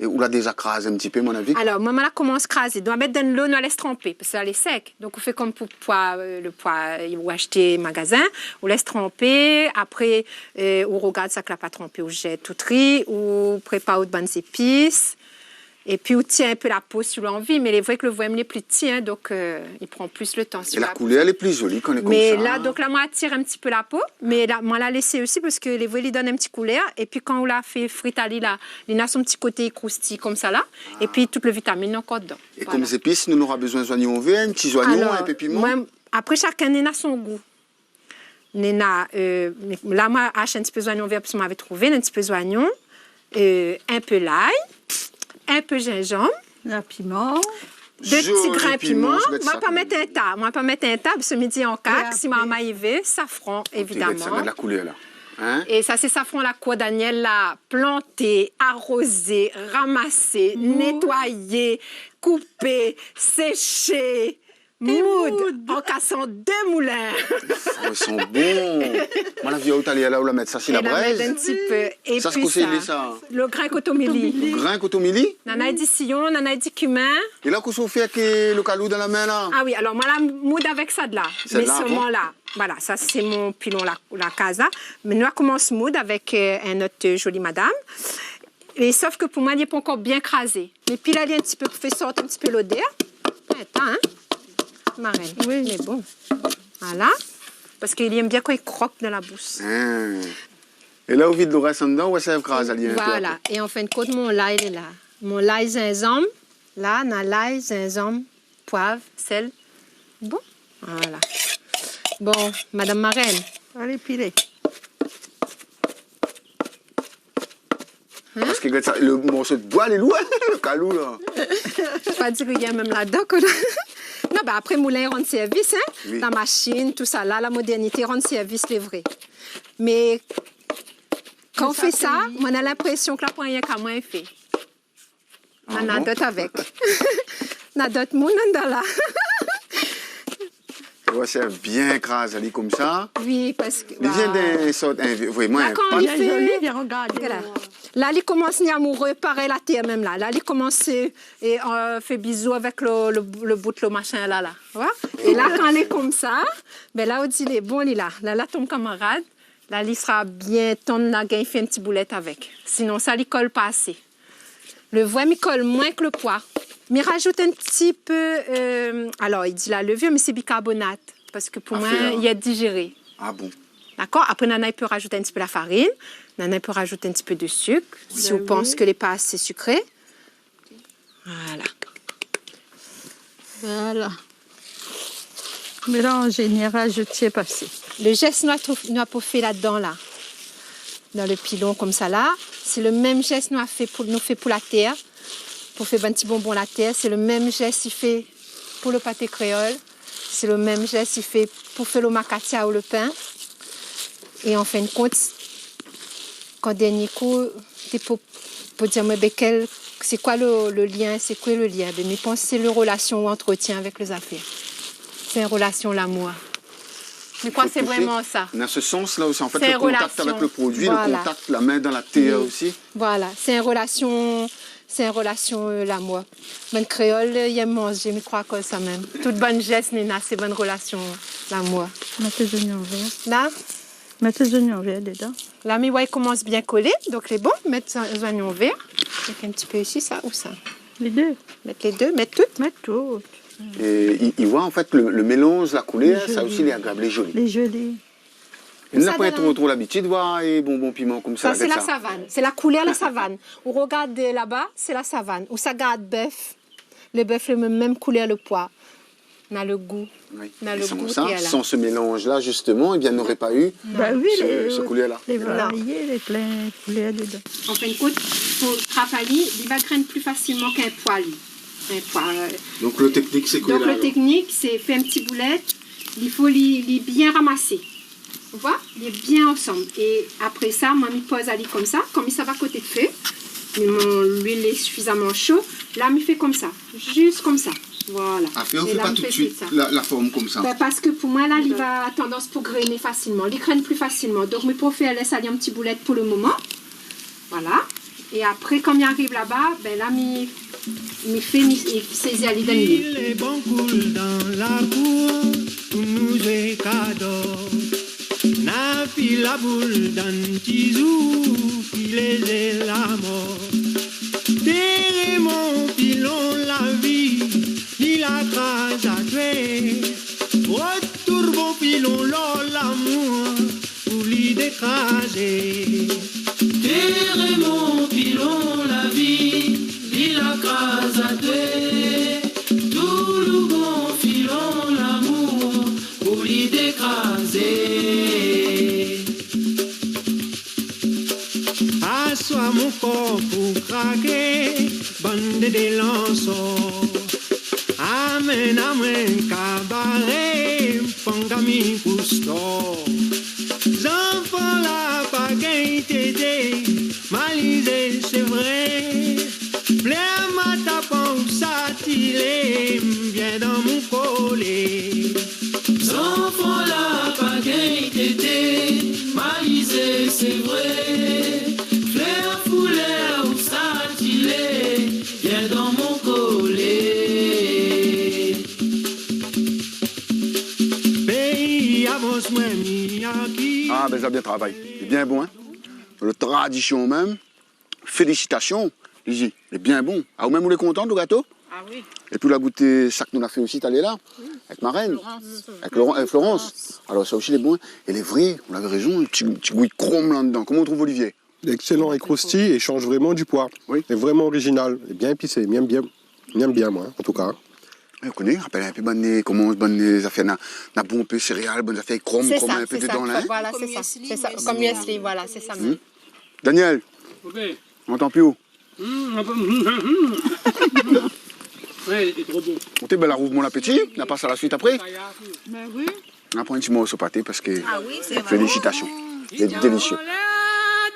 É ou la déza kraz in ti pé, mon avi ? Alor, moin, moin la komans krazé. Donk, mèt dan dolo, nou lès tranpé, parske la lé sèk. Donk, ou fé konm pou poi, euh, lo poi, euh, ou ashté magazin, ou lès tranpé. Apré, euh, ou rogard sak la pa tranpé, ou zèt, ou tri, ou prépar out bann zépis. Épi ou tir in pé la po si ou la anvi, mé lé vré ke lo voin lé pli ti, in, donk, euh, i pran plis lo tan si ou la po. É la koulèr lé pli zoli kan lé konmsa. Mé la, donk la, moin la tir in ti pé la po, mé la, moin la lès osi parske lé vré li donn in ti koulèr. Épi kan ou la fé frit ali la, li na son ti koté i kroustiy konmsa la. Ah. Épi tout lo vitamine ankor dodan. É konm zépis, nou nora bezoin zoignon vèr, in ti zoignon, in pé piman. Alor, moin, apré, shakinn néna son gou. Néna, euh, la, moin la ash in ti pé zoignon vèr, parske moin lavé trouvé, in ti pé zoignon, euh, in pé lay, in pé zinzanm, in piman. Dé ti grin piman. Zoli piman, sa i mèt sa kan mèm. Moin la pa mèt in ta, moin la pa mèt in ta, parske mi di an kak, si momon i vé, safran, évidaman. Sa i mèt la koulèr la. In ? É sa, sé safran la kour Daniel la planté, arozé, ramasé, nétoiyé, koupé, séshé. Moud, an kasan dé moulin. Oh, i san bon. Moin la vi aou talèr la, ou la mèt sa si la brèz. É la mèt in ti pé. Épi sa, sé kosa i lé sa ? Lo grin kotomili. Grin kotomili ? Nana i di siyon, nana i di kimin. É la, kosa ou fé èk lo kalou dan la min la ? Ah oui, alor, moin la moud avèk sa la. Mé solman la. Voilà, sa sé mon pilon la, la kaz la. Mé nou la komans moud avèk, euh, in not, euh, zoli madam. É sof ke pou moin, li lé pankor bien krazé. Mé pi la, li lé in ti pé, pou fé sort in ti pé lodèr. Atann, in, Marène. Oui. Mé bon. Voilà. Parske li èm bien kan i krok dan la boush. In. É la, ou vid lo rès andan, ou lès kraz ali in pé apré. Voilà. É an fin de kont, mon lay lé la. Mon lay zinzanm. La, na lay, zinzanm, poiv, sèl. Bon, voilà. Bon, madam Marène. Alé, pilé. In ? Parske gard sa, lo morso d'boi lé lour, lo kalou la. Fo pa dir, i gingn mèm ladan, koi. Non, bin apré, moulin i rann sèrvis, in. Oui. La mashine, tousala, la modèrnité i rann sèrvis, lé vré. Mé kan ou fé sa, moin na linprésion ke la, pou rienk amoin i fé. Ah bon ? Nana dot avèk. Na dot moun andan la. Ou va sèrv bien kraz ali konmsa. Oui, parske, li vien d'in sort, in, vréman, in pat. Kan li lé zoli, vien rogard. Voilà. La, li komans ni amouré, parèy la tèr mèm la. La, li komans, é, é, euh, fé bizou avèk lo, lo, lo bout lo mashin la, la. Ou voi ? É la, kan lé konmsa, bin la, ou di, lé bon, li la. La, la tonm kamarad. La, li sra bien tann, la gingn fé in ti boulèt avèk. Sinon, sa, li kol pa asé. Lo vré, mi kol moin ke lo poi. Mi rajout in ti pé, euh, alor, i di la lévir, mé sé bikarbonat. Parske pou moin, i èd dijéré. Ah bon ? Dakor ? Apré, nana i pé rajout in ti pé la farine, nana i pé rajout in ti pé de sik, si ou pans ke lé pa asé sikré. Voilà. Voilà. Mélanzé, ni rajout, sé pasé. Lo zès nou la trouv, nou la pou fé ladan la, dan lo pilon konmsa la, sé lo mèm zès nou la fé pou, nou fé pou la tèr, pou fé bann ti bonbon la tèr, sé lo mèm zès i fé pou lo paté kréol, sé lo mèm zès i fé pou fé lo makatia ou lo pin. É an fin de kont, kan dèrnié kou, té pou, pou dir, mé bin, kèl, sé koi lo, lo lien, sé koi lo lien ? Bin, mi pans sé lo relasion ou antretien avèk lé zafèr. Sé in relasion lamour. Mi kroi sé vréman sa. Sé in relasion. Sé in relasion, voilà. Voilà, sé in relasion, sé in relasion, euh, lamour. Bann kréol, euh, i èm manzé, mi kroi ke sa mèm. Tout bann zès néna, sé bann relasion lamour. Mèt lé zonion vèr. La ? Mèt lé zonion vèr dedan. La, mi oi, i komans bien kolé, donk lé bon, mèt zo-, zonion vèr. Donk in ti pé isi, sa, ou sa ? Lé dé. Mèt lé dé, mèt tout. Mèt tout. É i, i voi, an fèt, lo, lo mélanz, la koulèr, sa osi, lé agréab, lé zoli. Lé zoli. Nou na pa tro, tro labitid voir, é bonbon piman konmsa, sa, sé la savane. Sé la koulèr la savane. Ou rogard, euh, laba, sé la savane. Ou sa gard bèf. Lo bèf, lé mèm, mèm koulèr, lo poi. Na lo gou. Oui. Na lo gou, sa, san se mélanz-la, zistoman, ébin, noré pa u se, se koulèr-la. Lé varié, lé plin koulèr dedan. An fin de kont, pou trap ali, li va grène pli fasilman k'in poi, li. In poi, euh. Donk, lo téknik, sé koi la, alor ? Donk, lo téknik, sé fé in ti boulèt, i fo li, li bien ramasé. Ou voi ? Li lé bien ansanm. É apré sa, moin, mi poz ali konmsa, kom mi sava koté d'fé, mé mon luil lé sifizaman sho, la, mi fé konmsa, zis konmsa. Voilà. Apré, ou fé pa tout suit la, la form konmsa ? Bin, parske pou moin, la, li va tandans pou grène fasilman. Li grène pli fasilman. Donk, mi préfèr lès ali in ti boulèt pou lo moman. Voilà. É apré, kan mi ariv laba, bin la, mi, mi fé, mi, mi sézi ali dan lo luil. Lé bankoul dan la kour, pou nou zoué kado. Na fil la boul dan ti zou, filé zé la mor. Téré mon pilon la vi, li la kraz atwé. Rotour bon pilon lor lamour, pou li dékrazé. Téré mon pilon la vi, li la kraz atwé. Toulou bon pilon lamour, pou li dékrazé. Aswar mon kor pou kraké, bann dédé lansor. Amenn amoin kabaré, pangami pou stor. Zanfan la pa gingn tété, malizé sé vré. Flèr matapan ou satilé, vien dan mon kolé. Zanfan la pa gingn tété, malizé sé vré. Flèr foulèr ou satilé, vien dan mon kolé. Péi avans moin mi aki. Ah, bin, sa bien travay. Lé bien bon, in ? Lo tradision mèm. Félisitasion, Lizzie. Lé bien bon. Ah, ou mèm, ou lé kontan lo gato ? Ah oui. Épi, ou la gouté sak nou la fé osi talèr la, avèk marène, Florence. Avèk Laurent, euh, Florence. Alor, sa osi lé bon, in. É lé vré, ou lavé rézon, ti, ti gou krom ladan. Koman ou trouv, Olivier ? Excellent, et croustille, et change vraiment du pois. Oui. Et vraiment original, et bien épicé, bien, bien, bien, bien, moi, en tout cas. Ou koné, rapèl in pé bann, koman bann zafèr na, na bonpé séréal, bann zafèr krom, krom in pé dedan la, in. Voilà, sé sa, sé sa. Kom muesli, voilà, sé sa mèm. Daniel, ou antann pi ou ? Mm, on peut, mm, mm, mm. Ouais, lé tro bon. Ou té bèl, la rouv mon lapéti, na pa sa la suit apré. Bin oui. Na pran in ti morso paté parske, ah oui, sé vré, félisitasion. Lé délisié.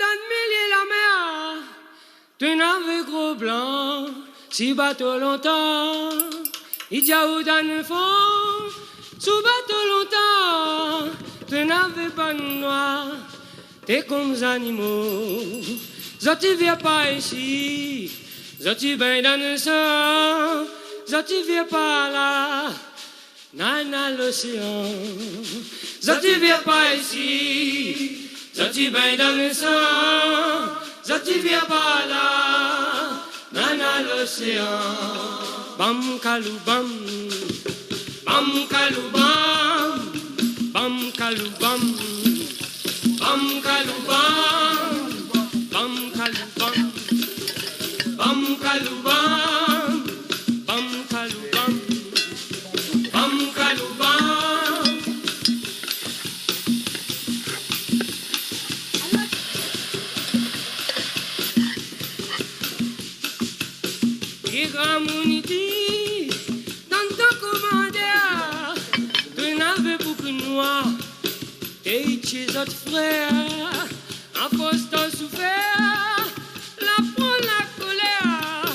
Dan milié la mèr, té navé gro blan, si bato lontan. I di aou dan fon, sou bato lontan, té navé bann noir, té kom zanimo. Zot i vèr par isi, zot i bingn dan lo san, zot i vèr par la, nana loséan. Zot i vèr par isi, zot i bingn dan lo san, zot i vèr par la, nana loséan. Bam kalou bam, bam kalou bam, bam kalou bam, bam kalou bam, bam kalou bam, bam kalou bam, bam kalou bam, bam kalou bam. Vye gramoun i di, dan tan komandèr, tou navé bokou noir, té i tié zot frèr, afors dan soufèr, la pran la kolèr,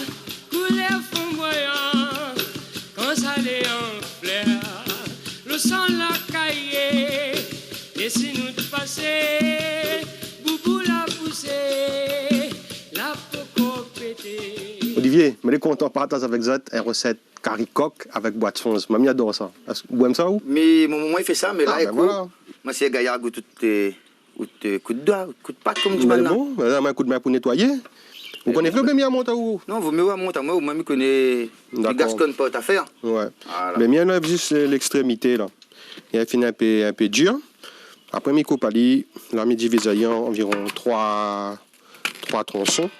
koulèr flanboyan, kan sa lé an flèr, lo san la kayé, é si nou té pasé, boubou la pousé, la pokor pété. Olivier, mi lé kontan partaz avèk zot in rosèt kari kok avèk bwa d'sonz. Mami i ador sa. Èske ou èm sa, ou ? Mé mon momon i fé sa, mé la, ékout, moin sé gayar, gout tout, euh, kout, euh, kout doi, kout pat, konm di banna. Mé bon, mé la, in kout min pou nétoiyé. Ou koné fé oubien mi amont aou ? Non, vo mié ou amont amoin, omoin mi koné, mi gaspiyé pa out afèr. Dakor. Ouais. Voilà. Mé mi anlèv zis, euh, lèkstrémité la. Li la fine in pé, in pé dir. Apré mi koup ali, la mi diviz ali an anviron troi, troi tronson.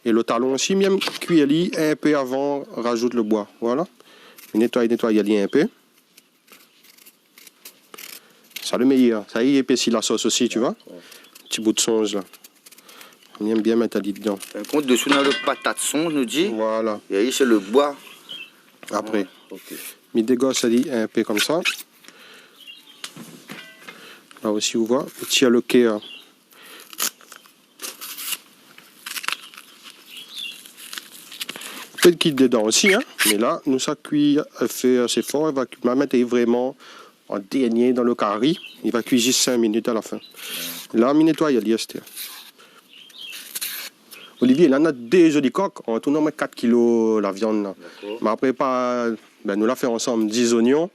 É lo talon osi, mi èm kui ali in pé avan razout lo bwa. Voilà. Mi nétoiy, nétoiy ali in pé. Sa lo méyèr. Sa i épési la sos osi, tu vois. Ti bout sonz la. Mi èm bien mèt ali dedan. An fin d'kont, dsou na lo patat sonz, nou di. Voilà. É ali sé lo bwa. Apré. Ah, ok. Mi dégos ali in pé konmsa. La osi, ou voi, mi tir lo kèr. Ou pé kit dedan osi, hein. Mé la, nou sa kui, euh, fé asé for, i va kui, ma mèt vréman an dernié dan lo kari, i va kui zis sink minit a la fin. La, mi nétoiy ali astèr. Olivier, la, na dé zoli kok, an tou néna omoin kat kilo la viann la. Dakor. Mé apré, pa, bin, nou la fé ansanm dis zonyon,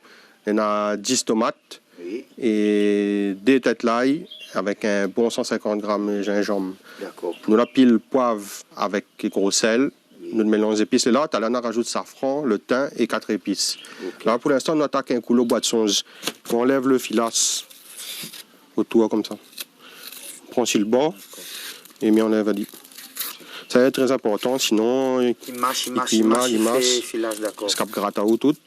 néna dis tomat, oui, é dé tèt lay avèk in bon san sinkant gram zinzanm. Dakor. Nou la pil poiv avèk gro sèl. Oui. Nou mélanz zépis la. Talèr nou razout safran, lo tin é kat zépis. Ok. La, pou linstan, nou atak in kou lo bwa d'sonz. Nou anlèv lo filas otour konmsa. Pran si lo bor é mi anlèv ali. Sa lé trè inportan, sinon, i, i mas, i mas, i mas, i mas, i fé filas, dakor. Eskap grat aou tout.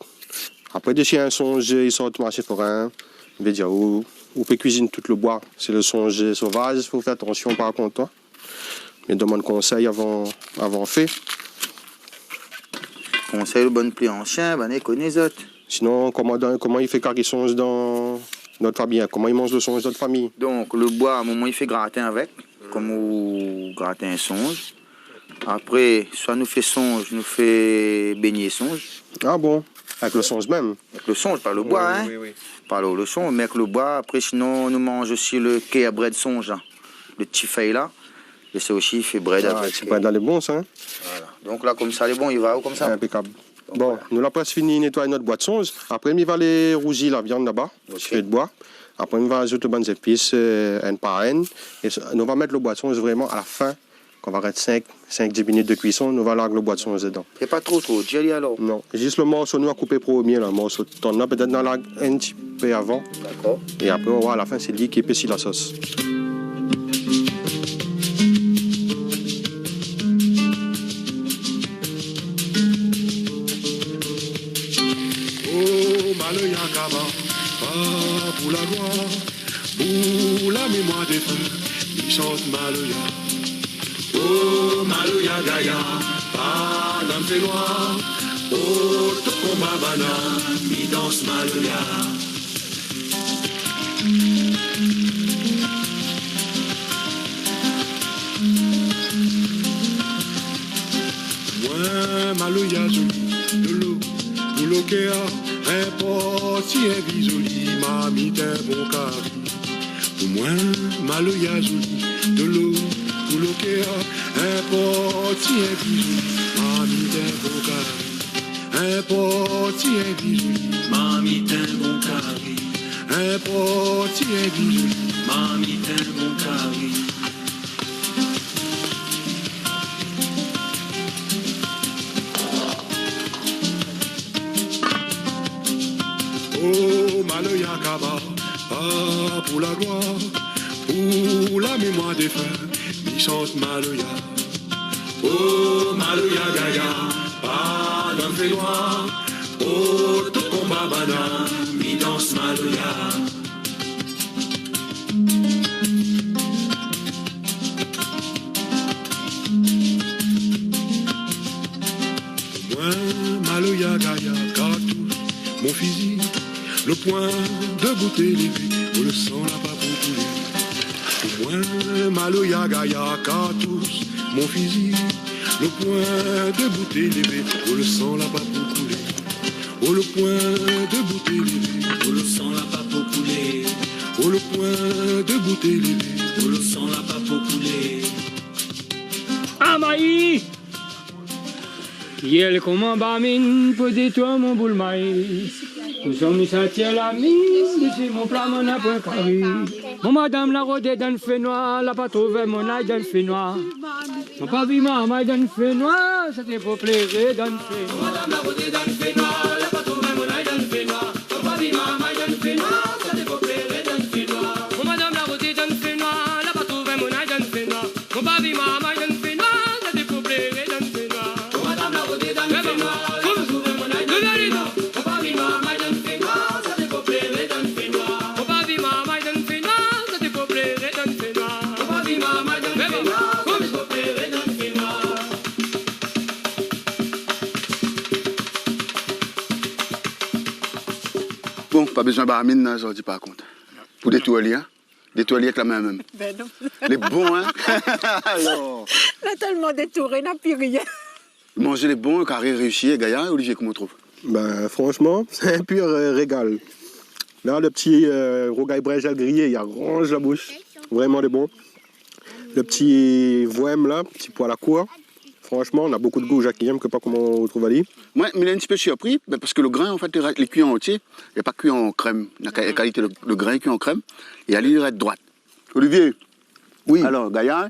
Apré, dési in sonz i sort marshé forin, i vé dir ou, ou pé kuizine tout lo bwa. Sé lo sonz sovaz, fo fé atansion par kont, toi. Mé domann konsèy avan, avan fé. Konsèy lo bann pli ansien, banna i koné zot. Sinon, koman dan, koman i fé kari sonz dan, dan nout famiy, hein ? Koman i manz lo sonz dan nout famiy ? Donk, lo bwa, momon i fé gratin avèk, konm ou gratin sonz. Apré, soi nou fé sonz, nou fé bégné sonz. Ah bon ? Avèk lo sonz mèm ? Avèk lo sonz, pa lo bwa, hein. Oui, oui, oui. Pa lo, lo sonz, mé avèk lo bwa. Apré, sinon, nou manz osi lo kèr brèd sonz, hein. Lo ti fèy la. É sa osi i fé brèd avèk. Ah, ti brèd la, lé bon sa, hein. Voilà. Donk la, konmsa lé bon, i va ou konmsa ? Inpékab. Donk, bon, voilà, nou la prèsk fini nétoiy nout bwa d'sonz. Apré, mi va alé rouzi la viann laba, ok, ti fé d'bwa. Apré, mi va azout bann zépis, euh, inn par inn. É sa, nou va mèt lo bwa d'sonz vréman a la fin. Kan va rès sink, sink, dis minit de kuison, nou va larg lo bwa d'sonz dedan. Sé pa tro, tro dir, alor ? Non, zis lo morso nou la koupé promié la, morso tann la, pétèt nou larg in ti pé avan. Dakor. É apré, ou va voir, a la fin, sé li ki épési la sos. Oh, maloya kaba, pa pou la gloir, pou la mémoir défin, i shant maloya. Oh, maloya gayar, pa nanm fé noir, oh, tout konba banna, mi dans maloya. Moin, maloya zoli, dolo pou lo kèr, inport si in vi zoli, marmit, in bon kari. Pou moin, maloya zoli, dolo pou Lo kèr, inport in bizou, marmit in bon kari. Inport in bizou, marmit in bon kari. Inport in bizou, marmit in bon kari. Oh, maloya kaba, pa pou la gloir, pou la mémoire défin, mi shant maloya. Oh, maloya gayar, pa dan fénoir, oh, tout konba banna, mi dans maloya. Moin, maloya gayar, kartoush, mon fizi, lo poin debout é lévé, oh, lo san la pa pou koulé. Moin, maloya gayar, kartoush, mon fizi, lo poin debout é lévé, oh, lo san la pa pou koulé. Oh, lo poin debout é lévé, oh, lo san la pa pou koulé. Oh, lo poin debout é lévé, oh, lo san la pa pou koulé. Ah, mayi! Yèl koman barmin pou détour mon boul mayi. Pou son mi sa tir la min, dési mon pla mon na poin kari. Mon madam la rodé dan fénoir, la pa trouvé mon ay dan fénoir. Mon pa vi marmay dan fénoir, sa té pou pléré dan fénoir. Mon madam la rodé dan fénoir, la pa trouvé mon ay dan fénoir. Mon pa vi marmay dan fénoir, sa té pou pléré dan fénoir. Mon madam la rodé dan fénoir, la pa trouvé mon ay dan fénoir. Mon pa vi marmay dan fénoir, sa té pou pléré dan fénoir. Mon madam la rodé dan fénoir, la pa trouvé mon ay dan fénoir. Mon pa vi marmay dan fénoir, sa té pou pléré dan fénoir. Mon pa vi marmay dan fénoir, sa té pou pléré dan fénoir. Mon pa vi marmay dan fénoir, sa té pou pléré dan fénoir. Bon, pa bezoin barmin la zordi par kont. Pou détour ali, in. Détour ali èk la min mèm. Bin non. Lé bon, in. Alor. La tèlman détouré, na pi rien. Manzé lé bon, kari réisi, gayar, Olivier, koman ou trouv ? Bin, franshman, sé in pir, euh, régal. La, lo ti, euh, rougay brinzèl griyé, i aranz la boush. Vréman, lé bon. Lo ti vwèm la, ti poi la kour. Franshman, na bonpé d'gou, Jackie, mi koné pa koman ou trouv ali. Moin, mi lé in ti pé sirpri, bin, parske lo grin, an fèt, li, li kui an antié, li la pa kui an krèm. Na ka-, kalité lo, lo grin kui an krèm, é ali li rès droit. Olivier. Oui. Alor, gayar.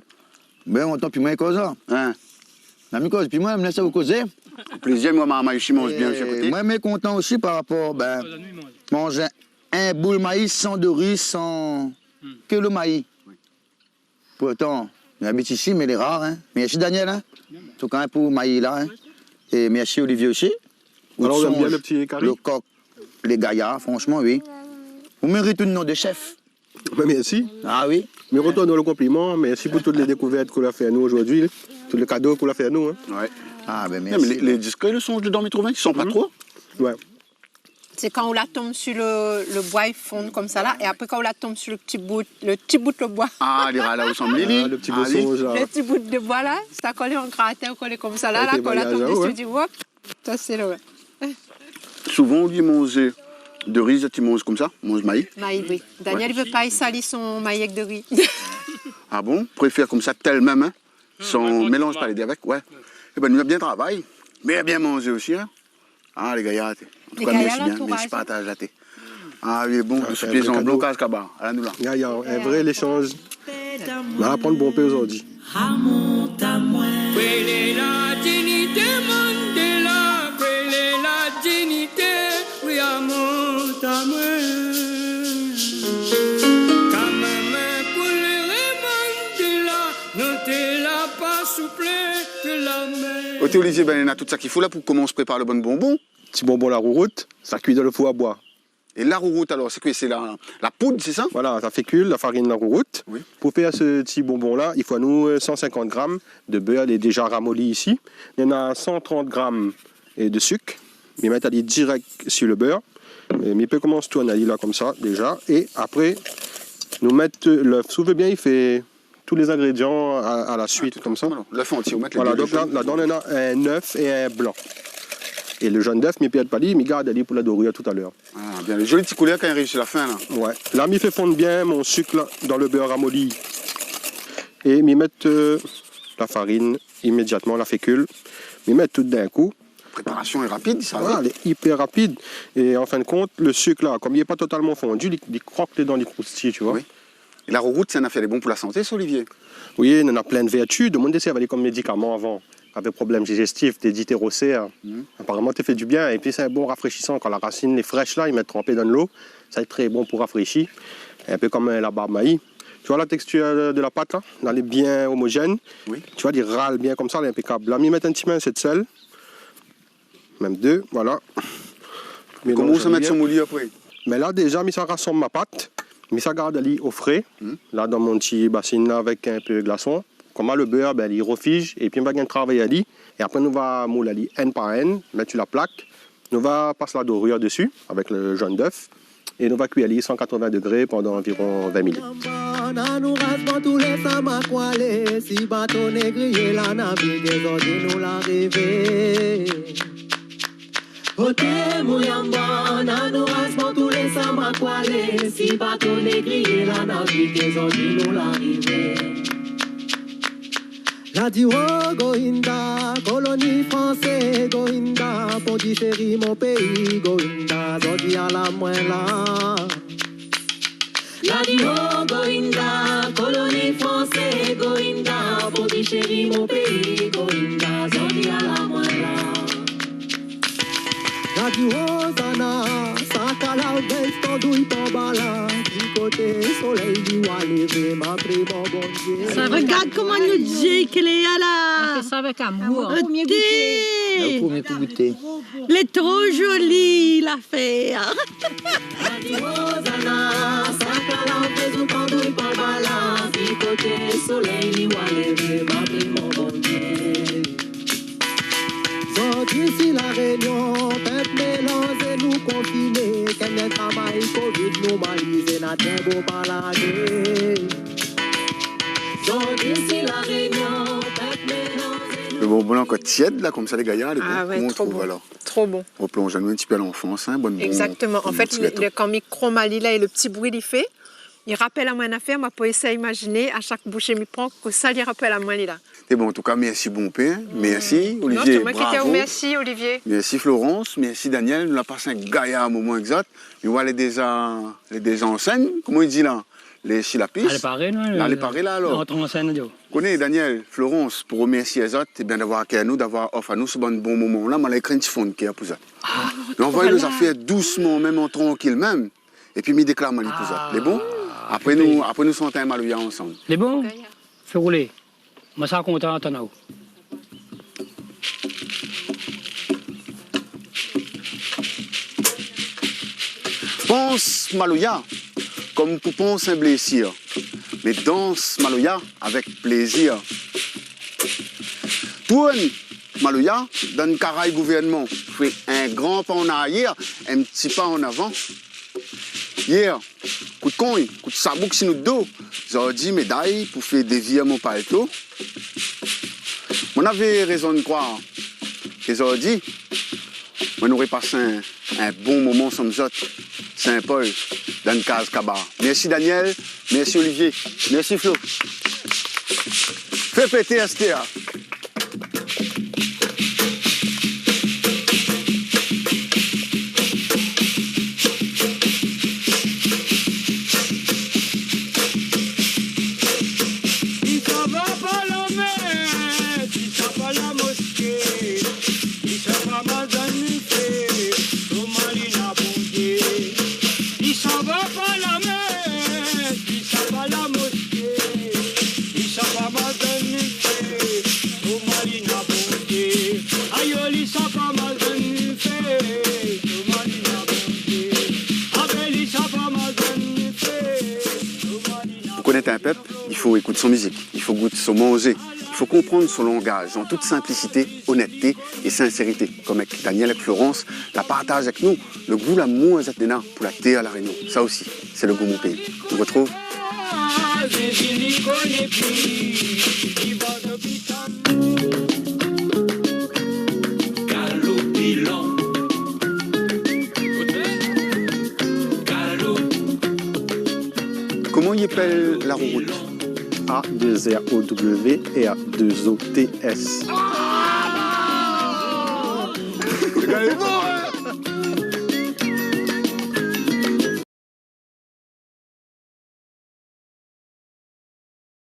Bin, antan pi moin koz la. In. Na mi koz, pi moin, mi lès aou kozé. Plézir, moin, marmay osi manz bien, osi, a koté. Moin, mi lé kontan osi par rapor, bin, manz in boul mayi san dori, san ke lo mayi. Pourtan, mi abit isi, mé lé rar, in. Mèrsi, Daniel, in. An tou ka, in, pou mayi la, in. É mèrsi, Olivier, osi. Alor, ou èm bien lo ti kari ? Lo kok, lé gayar, franshman, oui. Ou mérit in non de shèf. Bin, mèrsi. Ah oui. Mi rotourn lo konpliman. Mèrsi pou tout lé dékouvèrt ke ou la fé anou zordi, tout lé kado ke ou la fé anou, in. Ouais. Ah, bin, non, mé mèrsi. Lé, lé diskré, lo sonz dedan, mi trouv, in, i san pa tro. Ouais. Sé kan ou la tonm si lo, lo boi i fonn konmsa la, é apré kan ou la tonm si lo ti bout, lo ti bout lo boi. Ah, li rala ansanm, li, li. Ah, lo ti bout sonz la. Lo ti bout de boi la, sa kan lé an gratin, kan lé konmsa la, la, kan ou la tonm desi, ou di, wop, sa sé lo, ouais. Souvan, ou di manz dori, zot i manz konmsa, manz mayi. Mayi, oui. Daniel i vé pa i sali son mayi èk dori. Ah bon ? Préfèr konmsa, tèl mèm, in ? San mélanz, pa lé dé avèk, ouais. Ébin, nou la bien travay, mé bien manzé osi, in. Ah, lé gayar, té. An tou ka, mèrsi bien, mèrsi partaz la, té. Ah oui, bon, ah, sé in vré kado. Kaz kaba, ala nou la. Gayar, in vré léshanz. Nou la aprann bonpé zordi. Amont amoin. Kwélé la dignité Mandela, kwélé la dignité, oui, amont amoin. Kan mèm pou lé Mandela, nou té la pa souplé ke la min. Oté Olivier, bin, néna tout sak i fo la pou komans prépar lo bann bonbon. Ti bonbon la rourout, sa kui dan lo four a boi. É la rourout, alor, sé koi ? Sé la, la poud, sé sa ? Voilà, sa fé kui la farine la rourout. Oui. Pou fé se ti bonbon la, i fo anou, euh, san sinkant gram de bèr, lé déza ramoli isi. Néna san trant gram, euh, de sik. Mi mèt ali dirèk si lo bèr. É mi pé komans tourn ali la konmsa, déza. É apré, nou mèt, euh, lèf. Si ou vé bien, i fé tout lé zingrédian a, a la suit, konmsa. Ah, tout, voilà. Lèf antié, ou mèt lé dé, donk la, ladan, néna in èf é in blan. É lo jone dèf, mi pèrd pa li, mi gard ali pou la dorur talèr. Ah, bien. Lé zoli ti koulèr kan i ariv si la fin, la. Ouais. La, mi fé fonn bien mon sik la, dan lo bèr ramoli. É mi mèt, euh, la farine imédiatman, la fékul. Mi mèt tout d'in kou. Préparasion lé rapid, sa, oui. Voilà, lé ipèr rapid. É an fin de kont, le sik la, kom li lé pa totalman fondi, li, li krok dedan, li kroustiy, tu vois. Oui. É la rourout, sé in nafèr lé bon pou la santé, sa, Olivier ? Oui, néna plin de vèrti. Demoun té sèrv ali kom médikaman avan. Avèk problèm digestif, té di té rosèr. Mhm. Aparaman, té fé du bien. Épi, sé in bon rafréchisan. Kan la rasine lé frèsh la, i mèt tranpé dan dolo. Sa lé trè bon pou rafréshi. In pé kom, euh, la barb mayi. Tu vois la texture de la pâte, la ? La, lé bien homogène. Oui. Tu vois, li ral bien komsa, lé inpékab. La, mi mèt in ti pinsé de sèl. Mèm dé, voilà. Koman ou sa mèt son mouli apré ? Mé la, déza, mi sa rasanm ma pat. Mi sa gard ali o fré. Hmm. La, dan mon ti basine la, avèk in pé glason. Koman le bèr, bin, li rofiz. Épi, mi va gingn travay ali. É apré, nou va moul ali inn par inn, mèt su la plak. Nou va pas la dorur dési, avèk le jaune d'œuf. É nou va kui ali san katrovin dégré pandan anviron vin minit. Anou ras bantou lé sa makwalé, si bato négriyé la naviké, zordi nou larivé. Oté mouyamba, anou ras bantou lé sa makwalé, si bato négriyé la naviké, zordi nou larivé. La di o Goinda, koloni fransé Goinda, Pondichéry mon péi Goinda, zordi ala mwin la. La di o Goinda, koloni fransé Goinda, Pondichéry mon péi Goinda, zordi ala mwin la. La di o Zana, sa kalav bèz tandouy panbala, ki koté solèy li wa lévé, ma pri mon Bondié. Regard koman nou djé k'lé la. On fait ça avec amour. Oté. Au premier coup goûté. Lé tro zoli, lafèr. La di o Zana, sa kalav bèz tandouy panbala, ki koté solèy li wa lévé, ma pri mon Bondié. Zordi si La Rényon, pèp mélanzé nou konfiné, kèl travay covid nou malizé, na trin bo baladé. Zordi si La Rényon, pèp mélanzé nou... Le bonbon la ankor tièd la, komsa lé gayar, lé bon. Ah ouais, koman ou trouv alor ? Tro bon. Tro bon. Ou plonz anou in ti pé a lanfans, hein, bonbon. Exactement. An fèt, le, le, kan mi krom ali la é le ti bri li fé, li rapèl amwin in nafèr, ma pou éséy imaziné, a shak boushé mi pran, kosa li rapèl amwin li la. É bon, an tou ka, mèrsi bonpé, hein. Mèrsi, Olivier, bravo. Non, sé mwin ki di amwin mèrsi, Olivier. Mèrsi, Florence. Mèrsi, Daniel. Nou la pas in gayar moman èk zot. Mi wa lé déza, lé déza an sèn, koman i di la ? Lé si la pis. Alé paré, non ? La, lé paré la, alor. Antré an sèn, Joe. Koné, Daniel, Florence, pou remèrsié azot, é bien, d'avoir akèy anou, d'avoir ofèr anou se bann bon moman la, ma la ékri in ti fon kèr pou zot. Ah, voilà. Mi anvoy lé zafèr dousman, mèm an trankil mèm. Épi mi déklar mwin li pou zot. Ah, lé bon ? Apré nou, apré nou shant in maloya ansanm. Lé bon ? Fé roulé. Mwin sa kontan antann aou. Pans maloya kom pou pans in blésir, mé dans maloya avèk plézir. Tourn maloya dan karay gouvèrnman, fé in gran pa an aryèr, in ti pa an avan. Yèr, kout kongn, kout sabouk si nout do, zordi méday pou fé dévir mon palto. Mwin navé rézon krwar ke zordi mwin noré pas in, in bon moman ansanm zot, Saint-Paul, dan kaz kabar. Mèrsi Daniel, mèrsi Olivier, mèrsi Flo. Fé pété astèr. Li sava pa la mès, li sava pa la moské, li sava pa mazann fé, koman li na Bondié. Li sava pa la mès, li sava pa la moské, li sava pa mazann fé, koman li na Bondié. Ayo, li sava pa mazann fé, koman li na Bondié. Abé, li sava pa mazann fé, koman li na... Pou konèt in pèp, i fo ékout son mizik, i fo gout son manzé, i fo konprann son langaz an tout sinplisité, onètté é sinsérité, kom èk Daniel, èk Florence, la partaz èk nou le gou, lamour zot néna pou la tèr La Rényon. Sa osi, sé le gou mon péi. Nou artrouv. Koman i apèl la rourout ? A deux R O W R deux O T S. Lé bon, hein ?